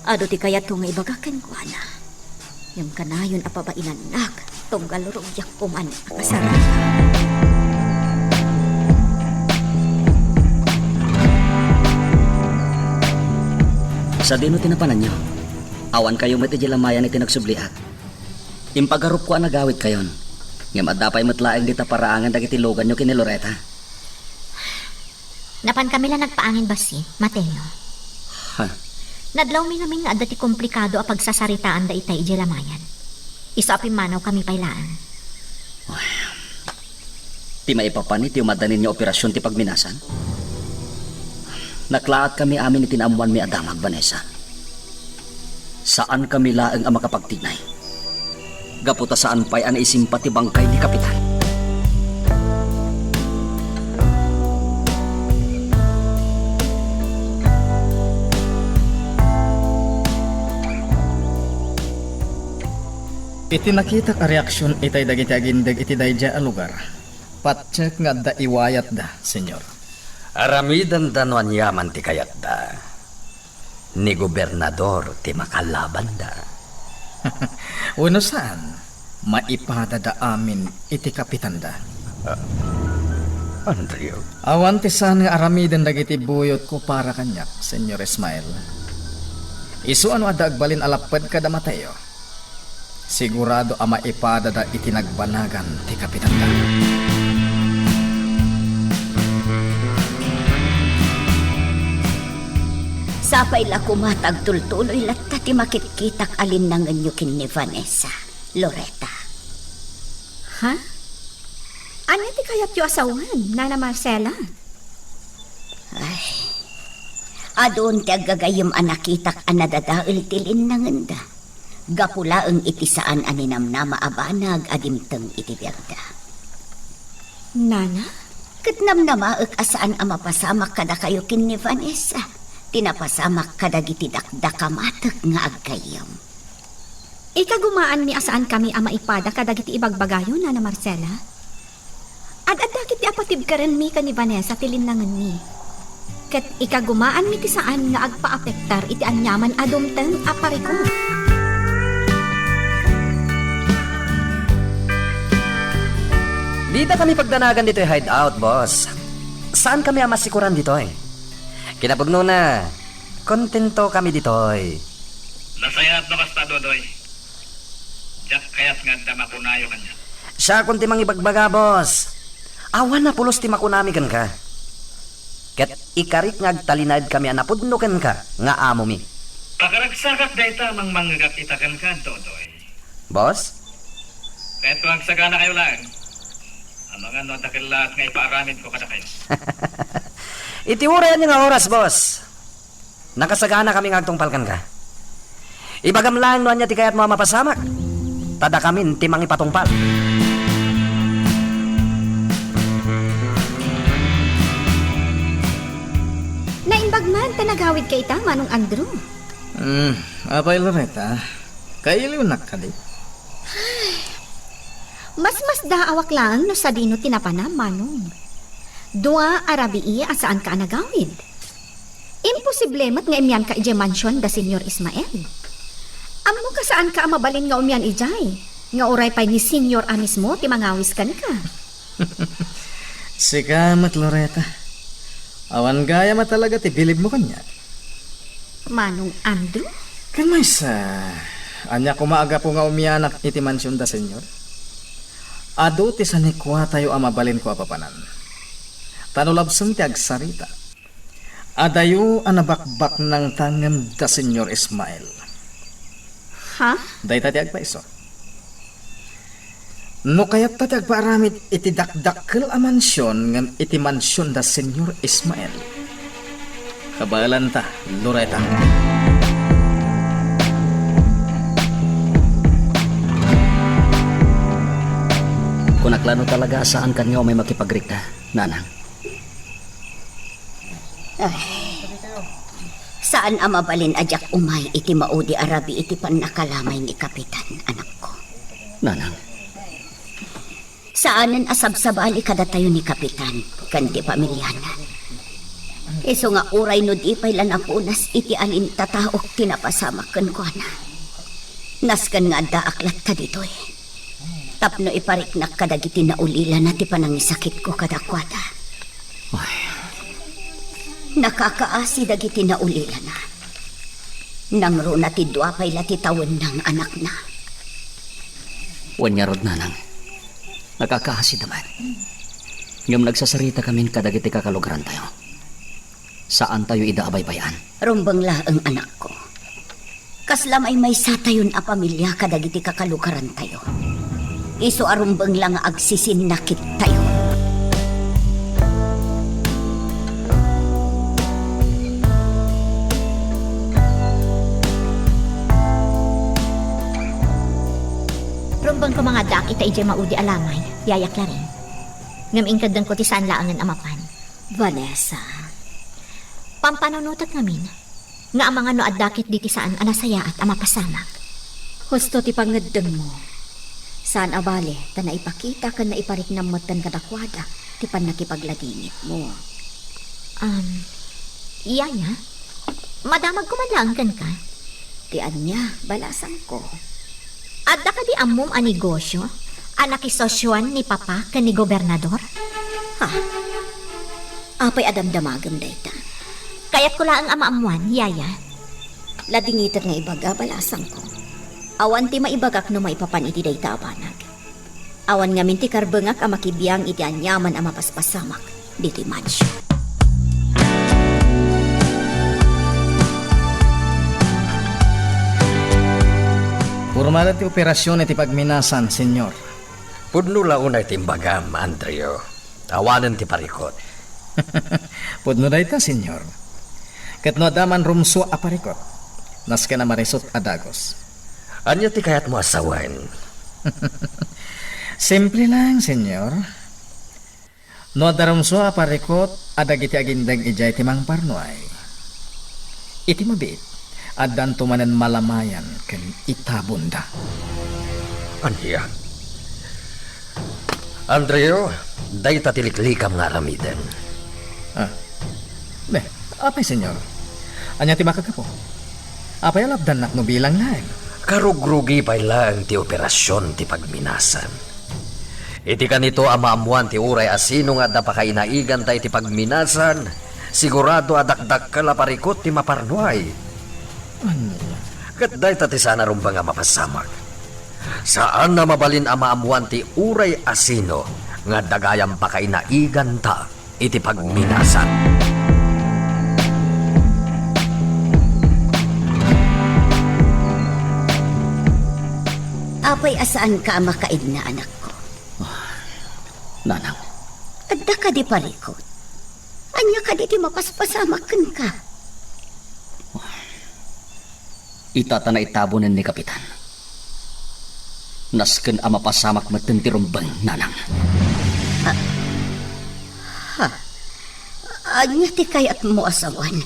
Adu ti kayatko nga ibaga kenkuana. Ngem kanayon a pabainannak, tunggal rugiak koman a kasaritak. Sadino ti napananyo? Awankayo met idiay lamayan iti nagsubliak. Impagarupko a nagawidkayon, ngem adda pay met laeng dita paraangan dagiti luganyo ken ni Loretta. Napankami la nagpaangin bassit, Mateo. Ha? Nadlawmi ngamin nga adda ti komplikado a pagsasaritaanda itay idiay lamayan. Isu a pimmanawkami pay laeng. Ti maipapan iti umaddanin nga operasion ti pagminasan? Naklaatkami amin iti naammoanmi a damag, Vanessa. Saankami laeng a makapagtignay. Gapu ta saan pay a naisimpa ti bangkay ni Kapitan. Iti nakitak a reaksion itay dagiti agindeg iti daydiay a lugar, patiek nga adda iwayatda, Señor. Aramidenda no aniaman ti kayatda. Ni gobernador ti makalabanda. Wenno saan, maipadada amin iti kapitanda. Ah, Andrew? Awan ti saan nga aramiden dagiti buyotko para kaniak, Señor Ismael. Isu a no adda agbalin a lapped kada Mateo, sigurado a maipadada iti nagbanagan ti kapitanda. Sapay la koma ta agtultuloy latta ti makitkitak a linnangenyo ken ni Vanessa, Loretta. Ha? Ania ti kayatyo a sawen, Nana Marcela? Ay, adun ti aggagayyem a nakitak a nadadael ti linnangenda. Gapu laeng iti saan a ninamnama a banag a dimteng iti biagda. Nana? Ket namnamaek a saan a mapasamak kadakayo ken ni Vanessa ti napasamak kadagiti dakdakamatek nga aggayyem. Ikagumaanmi a saankami a maipada kadagiti ibagbagayo, Nana Marcela. Ad-adda ketdi a patibkerenmi ken ni Vanessa ti linnangenmi. Ket ikagumaanmi ti saan nga agpaapektar iti aniaman a dumteng a parikut. Dita kami pagdanagan ditoy hideout, boss. Saan kami a masikuran ditoy? Kinapudnona, kontento kami ditoy. Nasayaat no kasta, Dodoy. Diak kayat nga adda makunayo kaniak. Siakon ti mangibagbaga, boss. Awan a pulos ti makunami kenka. Ket ikarik nga agtalinaedkami a napudno kenka nga amomi. Pakaragsakak dayta a mangmangngegak ita kenka, Dodoy. Boss? Kayatko nga agsaganakayo laeng. Amangan no adda kellaat nga ipaaramidko kadakayo. Iti uray ania nga oras, boss. Nakasaganakami nga agtungpal kenka. Ibagam laeng no ania ti kayatmo a mapasamak. Ta dakamin ti mangipatungpal. Naimbag man ta nagawidka ita, Manong Andrew. Hmm, apay, Loretta, kailiwnak kadi? Masmasdaawak laeng no sadino ti napanam, Manong. Dua a rabii a saanka a nagawid. Posible met nga imianka idiay mansion da Señor Ismael. Ammoka, saanka a mabalin nga umian idiay, nga uray pay ni Señor a mismo ti mangawis kenka. Sika met, Loretta. Awan gayam a talaga ti bilibmo kaniak. Manong Andrew? Ken maysa, ania koma a gapu nga umianak iti mansion da Señor? Adu ti sanikuatayo a mabalinko a papanan. Ta no labsem ti agsarita, adayo a nabakbaknangta ngem da Señor Ismael. Ha? Dayta ti agpayso. No kayatta ti agpaaramid iti dakdakkel a mansion ngem iti mansion da Señor Ismael, kabaelanta, Loretta. Kunak la no talaga a saankan nga umay makipagrikna, nanang. Ay. Saan a mabalin a diak umay iti maudi a rabii iti pannakalamay ni Kapitan, anakko. Nanang. Saanen a sabsabali kadatayo ni Kapitan ken ti pamiliana. Isu nga uray no di pay la napunas iti alintataok ti napasamak kenkuana, nasken nga addaak latta ditoy tapno ipariknak kadagiti naulilana ti panangisakitko kadakuada. Ay. Nakakaasi dagiti naulilana. Nangruna ti dua pay la ti tawenna nga anakna. Wen ngarud, nanang, nakakaasida met. Ngem nagsasaritakamin kadagiti kakalugarantayo. Saantayo ida a baybay-an. Rumbeng laeng, anakko. Kasla maymaysatayon a pamilia kadagiti kakalugarantayo. Isu a rumbeng la nga agsisinnakit tayo. Rumbeng koma nga addaak ita idiay maudi a lamay, Yaya Clarin. Ngem inkeddengko ti saan laengen a mapan. Vanessa. Pampanunotek ngamin nga amangan no adda ket diti saan a nasayaat a mapasamak. Husto ti pangngeddengmo. Saan a bale ta naipakita ken naipariknam metten kadakuada ti pannakipagladingitmo. Um, Yaya, madamagko man laeng kenka. Ti ania, balasangko? Adda kadi ammom a negosio a nakisosioan ni Papa ken ni Gobernador? Ha? Apay a damdamagem dayta? Kayatko laeng a maammoan, Yaya. Ladingitek nga ibaga, balasangko. Awan ti maibagak no maipapan iti dayta a banag. Awan ngamin ti karbengak a makibiang iti aniaman a mapaspasamak ditoy mansion. Pormal ti operasion iti pagminasan, Señor. Pudno la unay ti imbagam, Andrew. Awanen ti parikut. Pudno dayta, Señor. Ket no adda man rumsua a parikut, nasken a marisut a dagus. Ania ti kayatmo a sawen? Simple lang, Señor. No adda rumsua a parikut a dagiti agindeng idiay ti mangparnuay, iti mabiit, addanto manen malamayan ken itabonda. Ania? Andrew, dayta ti liklikam nga aramiden. Ah. Ne, apay, Señor? Ania ti makagapu? Apay a lapdannak no bilang laeng? Karugrugi pay laeng ti operasion ti pagminasan. Iti kanito a maammoan ti uray a sino nga adda pakainaiganta iti pagminasan, sigurado a dakdakkel a parikut ti maparnuay. Ania? Ket dayta ti saan a rumbeng a mapasamak. Saan a mabalin a maammoan ti uray a sino nga adda gayam pakainaiganta iti pagminasan. Apay a saanka a makaigna, anakko? Nanang. Adda kadi parikut? Ania kadi ti mapaspasamak kenka? Ita ta naitabonen ni Kapitan. Nasken a mapasamak metten ti rumbeng, nanang. Ah, ha? Ania ti kayatmo a sawen?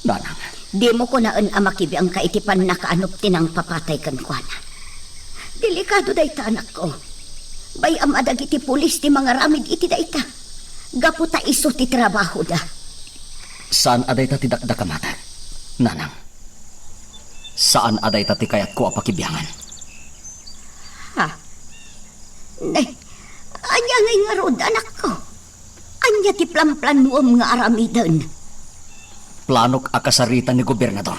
Nanang. Dimo kunaen a makibiangka iti pannakaanop ti nangpapatay kenkuana. Delikado dayta, anakko. Bay-am a dagiti pulis ti mangaramid iti dayta. Gapu ta isu ti trabahoda. Saan a dayta ti dakdakamatek, nanang. Saan a dayta ti kayatko a pakibiangan. Ha? Ne, ania ngay ngarud, anakko? Ania ti planplanuem nga aramiden? Planok a kasarita ni gobernador.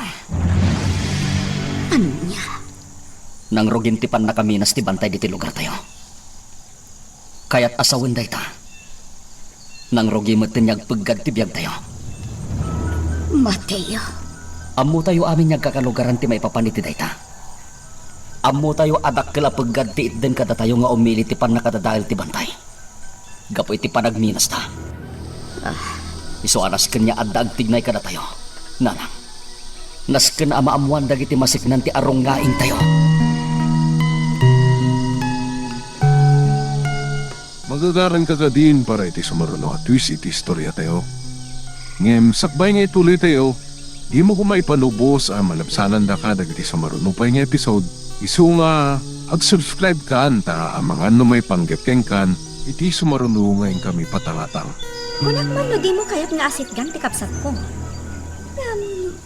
Ania? Nangrugin ti pannakaminas ti bantay ditoy lugartayo. Kayat a sawen dayta. Nangrugi met ti agpeggad ti biagtayo. Mateo. Ammotayo amin nga agkakalugaran ti maipapan iti dayta. Ammotayo a dakkel a peggad ti itden kadatayo nga umili ti pannakadadael ti bantay gapu iti panagminasta. Ah. Isu a nasken nga adda agtignay kadatayo, nanang. Nasken a maammoan dagiti maseknan ti arungngaingtayo. Magagaranka kadin para iti sumaruno a twist iti istoriatayo. Ngem sakbay nga ituloytayo, dimo koma ipalubos a malabsanandaka dagiti sumaruno pay nga episode. Isu nga ag-subscribe kan ta amangan no maipanggep kenkan iti sumaruno nga inkami patangatang. Kunak man no dimo kayat nga asitgan ti kabsatko. Ngem,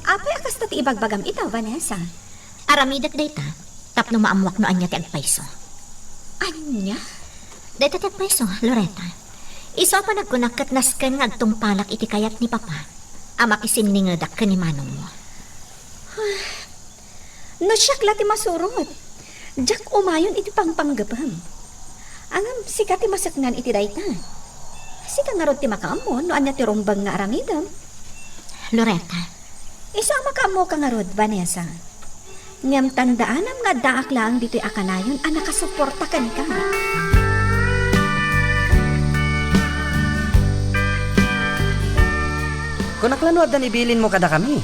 apay a kasta ti ibagbagam ita, Vanessa? Aramidek dayta tapno maammoak no ania ti agpayso. Ania? Dayta ti agpayso, Loretta. Isu a panagkunak ket nasken nga agtungpalak iti kayat ni Papa a makisinningedak ken ni manongmo. No siak la ti masurot, diak umayon iti pangpanggepem. Ngem sika ti maseknan iti dayta. Sika ngarud ti makaammo no ania ti rumbeng nga aramidem. Loretta. Isu a makaammoka ngarud, Vanessa. Ngem tandaanam nga addaak laeng ditoy a kanayon a nakasuporta kenka. Kunak la no adda ni bilinmo kadakami.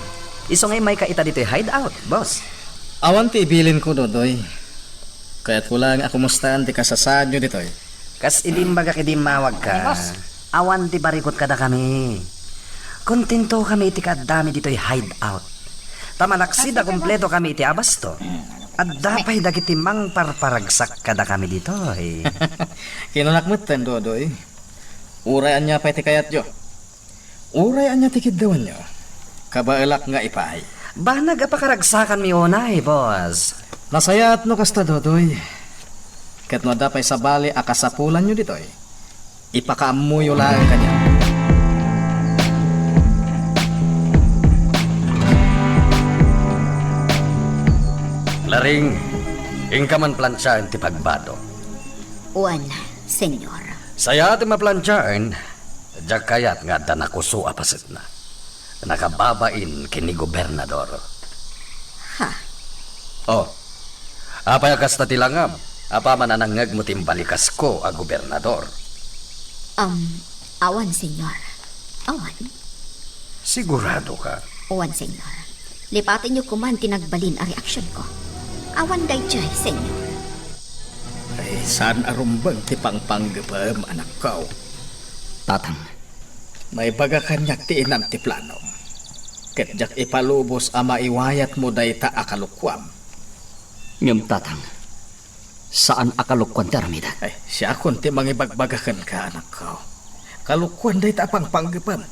Isu nga immayka ita ditoy hideout, boss. Awan ti ibilinko, Dodoy. Kayatko laeng a kumustaan ti kasasaadyo ditoy. Kas idi imbagak idi immawagka, awan ti barikut kadakami. Kontentokami iti kaaddami ditoy hideout. Ta malaksid a kumpletokami iti abasto, adda pay dagiti mangparparagsak kadakami ditoy. Kinunak metten, Dodoy. Uray ania pay ti kayatyo. Uray ania ti kiddawanyo, kabaelak nga ipaay. Banag a pakaragsakanmi unay, boss. Nasayaat no kasta, Dodoy. Ket no adda pay sabali a kasapulanyo ditoy, ipakaammoyo laeng kaniak. Laring, inka man plantiaen ti pagbado. Wen, Señor. Sayaat a plantiaen. Diak kayat nga adda nakuso a pasetna. Nakababain ken ni gobernador. Ha? Oh, apay a kasta ti langam? Apaman a nangngegmo ti imbalikasko a gobernador? Um, awan, Señor. Awan. Siguradoka? Awan, Señor. Lipatenyo koman ti nagbalin a reaksionko. Awan daydiay, Señor. Ay, saan a rumbeng ti pangpanggepem, anakko. Tatang. Naibaga kaniak ti inam ti planom. Ket diak ipalubos a maiwayatmo dayta a kalokuam. Ngem, Tatang, saan a kalokuan ti aramidek. Ay, siakon ti mangibagbaga kenka, anakko. Kalokuan dayta a pangpanggepem.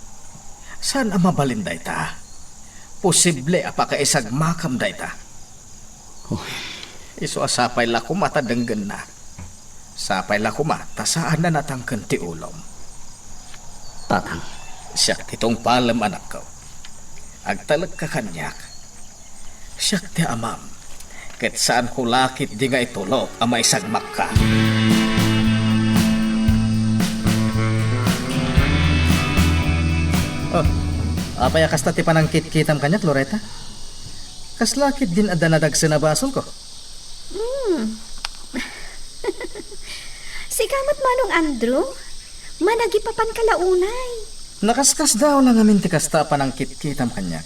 Saan a mabalin dayta. Posible a pakaisagmakam dayta. Oh. Isu a sapay la koma ta denggenna. Sapay la koma ta saan a natangken ti ulom. Tatang. Siak ti tungpalem, anakko. Agtalekka kaniak. Siak ti amam, ket saanko la ketdi nga itulok a maisagmakka. Oh, apay a kasta ti panangkitkitam kaniak, Loretta? Kasla ketdin adda nadagsen a basolko? Hmm. Sika met, Manong Andrew? Managipapanka la unay. Nakaskasdaaw la ngamin ti kasta a panangkitkitam kaniak.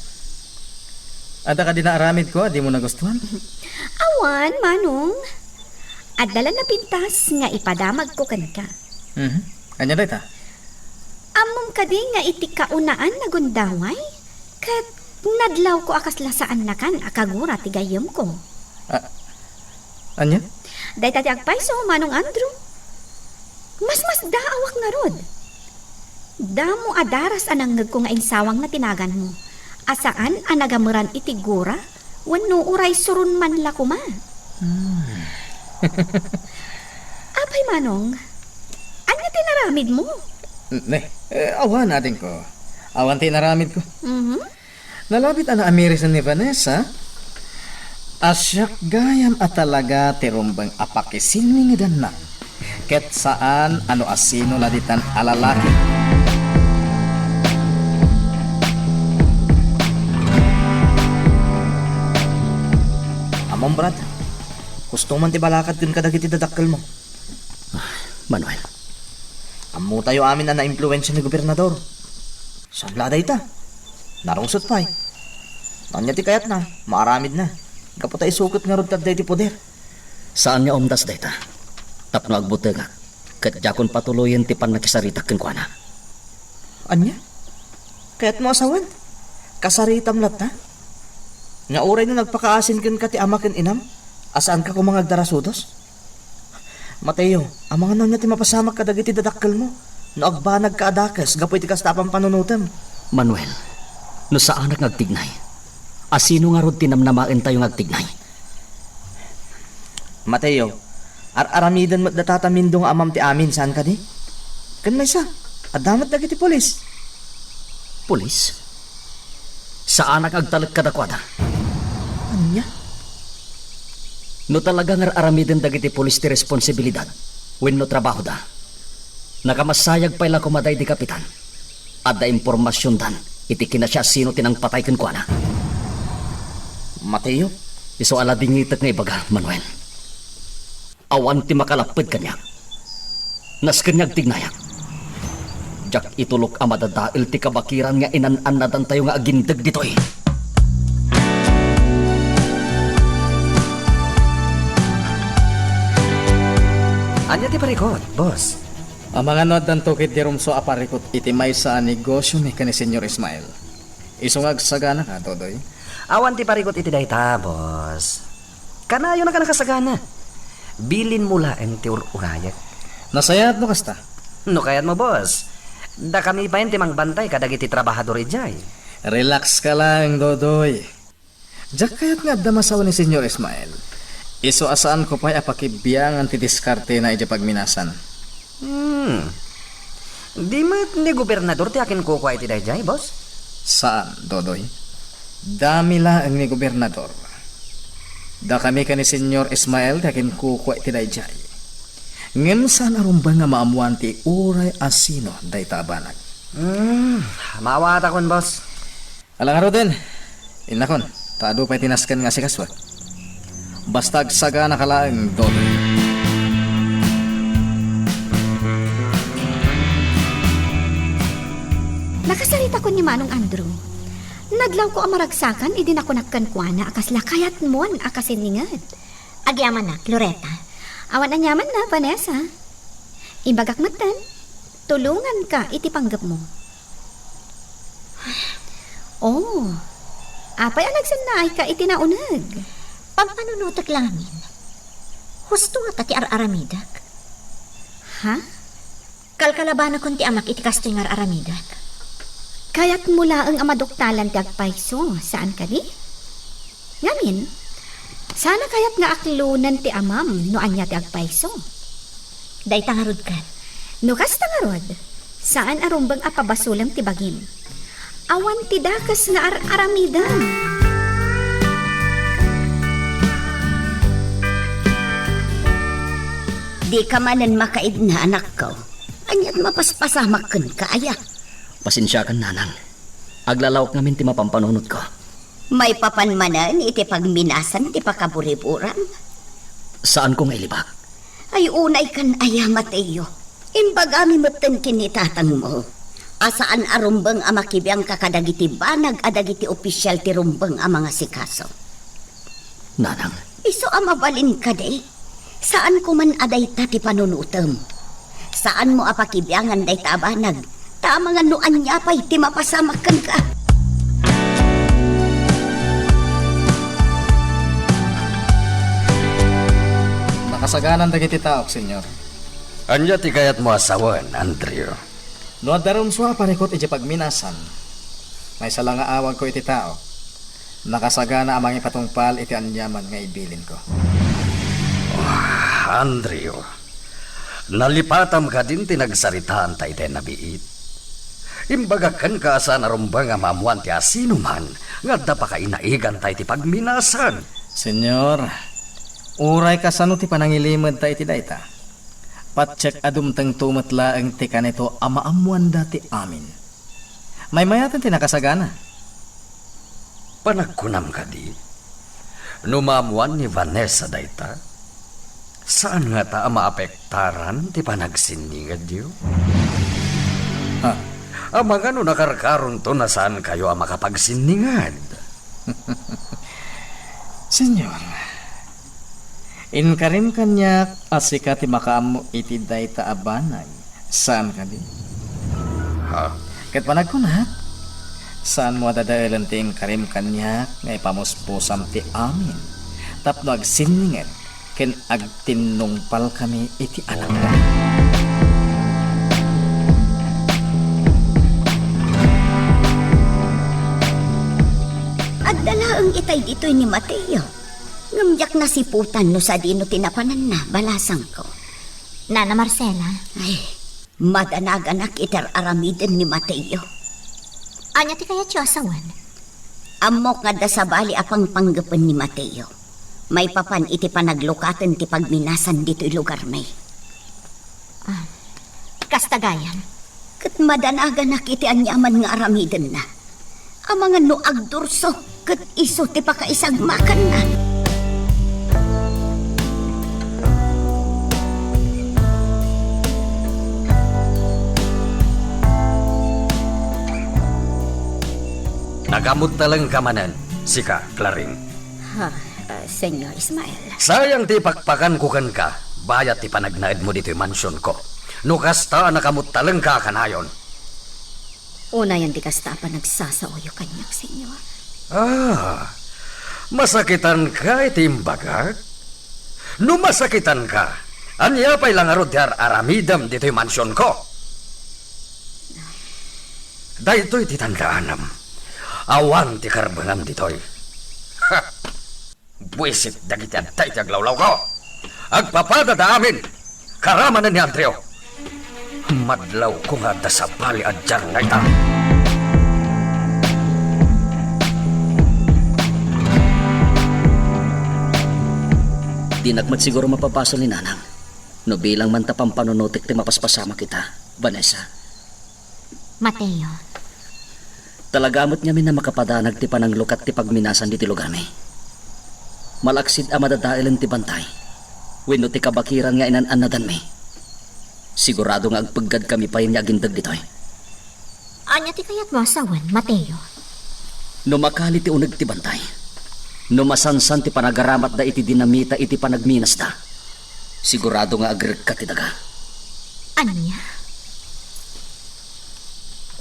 Adda kadi naaramidko a dimo nagustuan? Awan, Manong. Adda la napintas nga ipadamagko kenka. Mhm. Ania dayta? Ammom kadi nga iti kaunaan nagundaway? Ket nadlawko a kasla saannakan a kagura ti gayyemko. A-, ania? Dayta ti agpayso, Manong Andrew. Masmasdaawak ngarud. Damo a daras a nangngegko nga insawangna ti naganmo, a saan a nagameran iti gura wenno uray suron man la koma. Hmm. Apay, Manong, ania ti inaramidmo? Ne, eh, awan, adingko. Awan ti inaramidko. Mhm. Nalabit a naamirisen ni Vanessa a siak gayam a talaga ti rumbeng a pakisinningedanna, ket saan a no asino la ditan a lalaki. Ammom, Brad, husto man ti balakad ken kadagiti dadakkelmo. Ah, Manuel. Ammotayo amin a naimpluensia ni gobernador. Saan la dayta? Narungsot pay. Ania ti kayatna, maaramidna. Gapu ta isu ket ngarud ti adda iti poder. Saan nga umdas dayta. Tapno agbutengak, ket diakon patuloyen ti pannakisaritak kenkuana. Ania? Kayatmo a sawen? Kasaritam latta? Nga uray no nagpakaasin kenka ti ama ken inam, a saanka koma nga agdarasudos? Mateo, amangan no ania ti mapasamak kadagiti dadakkelmo no agbanagka a dakes gapu iti kasta a pampanunotem. Manuel, no saanak nga agtignay, asino ngarud ti namnamaentayo nga agtignay? Mateo, ar-aramiden met data ta Mindo nga amam ti amin, saan kadi? Ken maysa, adda met dagiti pulis. Pulis? Saanak agtalek kadakuada. Ania? No talaga nga ar-aramiden dagiti pulis ti responsibilidad wenno trabahoda, nakamasayag pay la koma daydi kapitan. Adda impormasiondan iti kinasiasino ti nangpatay kenkuana. Mateo? Isu a ladingitek nga ibaga, Manuel. Awan ti makalapped kaniak. Nasken nga agtignayak. Diak itulok a madadael ti kabakiran nga inan-annadantayo nga agindeg ditoy. Ania ti parikut, boss? Amangan no addanto ketdi rumsua a parikut iti maysa a negosiomi ken ni Señor Ismael. Isu nga agsaganaka, Dodoy? Awan ti parikut iti dayta, boss. Kanayonaka nakasagana. Bilinmo laeng ti ur-urayek. Nasayaat no kasta. No kayatmo, boss, dakami payen ti mangbantay kadagiti trabahador idiay. Relax ka laeng, Dodoy. Diak kayat nga adda masawen ni Señor Ismael. Isu a saanko pay a pakibiangan ti diskartena idiay pagminasan. Hmm. Di met ni gobernador ti akinkukua iti daydiay, boss? Saan, Dodoy. Dami laeng ni gobernador. Dakami ken ni Señor Ismael ti akinkukua iti daydiay. Ngem saan a rumbeng nga maammoan ti uray a sino dayta a banag. Hmm, maawatakon, boss. Ala ngaruden, innakon, ta adu pay ti nasken nga asikasoek. Basta agsaganaka laeng, Dodoy. Nakasaritakon ni Manong Andrew. Nadlawko a maragsakan idi nakunak kenkuana a kasla kayatmon a kasinninged. Agyamanak, Loretta. Awan aniamanna, Vanessa. Ibagak metten, tulonganka iti panggepmo. Oh, apay a nagsannaayka iti nauneg? Pampanunotek lamin. Husto ngata ti ar-aramidek. Ha? Kalkalabanakon ti amak iti kastoy nga ar-aramidek. Kayatmo laeng a maduktalan ti agpayso, saan kadi? Ngamin, saan a kayat nga aklonen ti amam no ania ti agpayso. Dayta ngarud ken. No kasta ngarud, saan a rumbeng a pabasolem ti bagim. Awan ti dakes nga ar-aramidem. Dika manen makaidna, anakko. Aniat mapaspasamak kenka, aya? Pasensiakan, nanang. Aglalawak ngamin ti mapampanunotko. Maipapan manen iti pagminasan ti pakaburiburam? Saanko nga ilibak. Ay, unay kan aya, Mateo. Imbagami metten ken ni tatangmo. A saan a rumbeng a makibiangka kadagiti banag a dagiti opisial ti rumbeng a mangasikaso. Nanang. Isu a mabalin kadi? Saanko man a dayta ti panunotem. Saanmo a pakibiangan dayta a banag, ta amangan no ania pay ti mapasamak kenka. Nakasaganan dagiti taok, Señor. Ania ti kayatmo a sawen, Andrew? No adda rumsua a parikut idiay pagminasan, maysa la nga awagko iti tao, nakasagana a mangipatungpal iti aniaman nga ibilinko. Ah, Andrew, nalipatam kadin ti nagsaritaanta iti nabiit? Imbagak kenka a saan a rumbeng a maammoan ti asinoman nga adda pakainaiganta iti pagminasan. Señor, uray kasano ti panangilimedta iti dayta, patiek a dumtengto met laeng ti kanito a maammoanda ti amin. Maymayaten ti nakasagana. Panagkunam kadi, no maammoan ni Vanessa dayta, saan ngata a maapektaran ti panagsinningedyo? Ha? Amangan no nakarkaronto a saankayo a makapagsinninged? Señor, inkarim kaniak a sika ti makaammo iti dayta a banag, saan kadi? Ha? Ket panagkunak, saanmo a dadaelen ti inkarim kaniak nga ipamuspusam ti amin tapno agsinninged ken agtinnungpalkami iti anakmo. Adda laeng itay ditoy ni Mateo. Ngem diak nasiputan no sadino ti napananna, balasangko. Nana Marcela. Ay, madanaganak iti ar-aramiden ni Mateo. Ania ti kayatyo a sawen? Ammok nga adda sabali a pangpanggepen ni Mateo maipapan iti panaglukaten ti pagminasan ditoy lugarmi. Ah, kasta gayam. Ket madanaganak iti aniaman nga aramidenna. Amangan no agdurso ket isu ti pakaisagmakanna. Nakamuttalengka manen, sika, Clarin. Ha, ah, Señor Ismael. Sayang ti ipakpakanko kenka, bayat ti panagnaedmo ditoy mansionko. No kasta a nakamuttalengka a kanayon. Unayen ti kasta a panagsasaoyo kaniak, Señor. Ah, masakitanka iti imbagak? No masakitanka, ania pay la ngarud ti ar-aramidem ditoy mansionko? Daytoy ti tandaanem. Awan ti karbengam ditoy. Ha! Buisit dagiti adda iti aglawlawko. Agpapadada amin. Karamanen ni Andrew. Madlawko nga adda sabali a diar nga ita. Dinak met siguro mapabasol ni Nanang no bilang man ta pampanunotek ti mapaspasamak ita, Vanessa. Mateo. Talaga met ngamin a makapadanag ti pananglukat ti pagminasan ditoy lugarmi. Malaksid a madadaelen ti bantay wenno ti kabakiran nga inan-annadanmi, sigurado nga agpeggadkami pay nga agindeg ditoy. Ania ti kayatmo a sawen, Mateo? No makali ti uneg ti bantay, no masansan ti panagaramatda iti dinamita iti panagminasda, sigurado nga agrekka ti daga. Ania?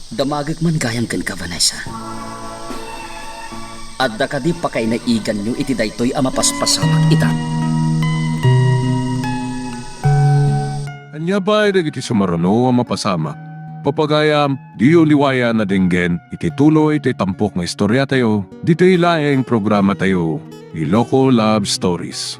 Damagek man gayam kenka, Vanessa. Adda kadi pakainaiganyo iti daytoy a mapaspasamak ita? Ania pay dagiti sumaruno a mapasamak? Pagayam, diyo liwayan a denggen iti tuloy ti tampok nga istoriatayo, ditoy laeng programatayo, Iloko Love Stories.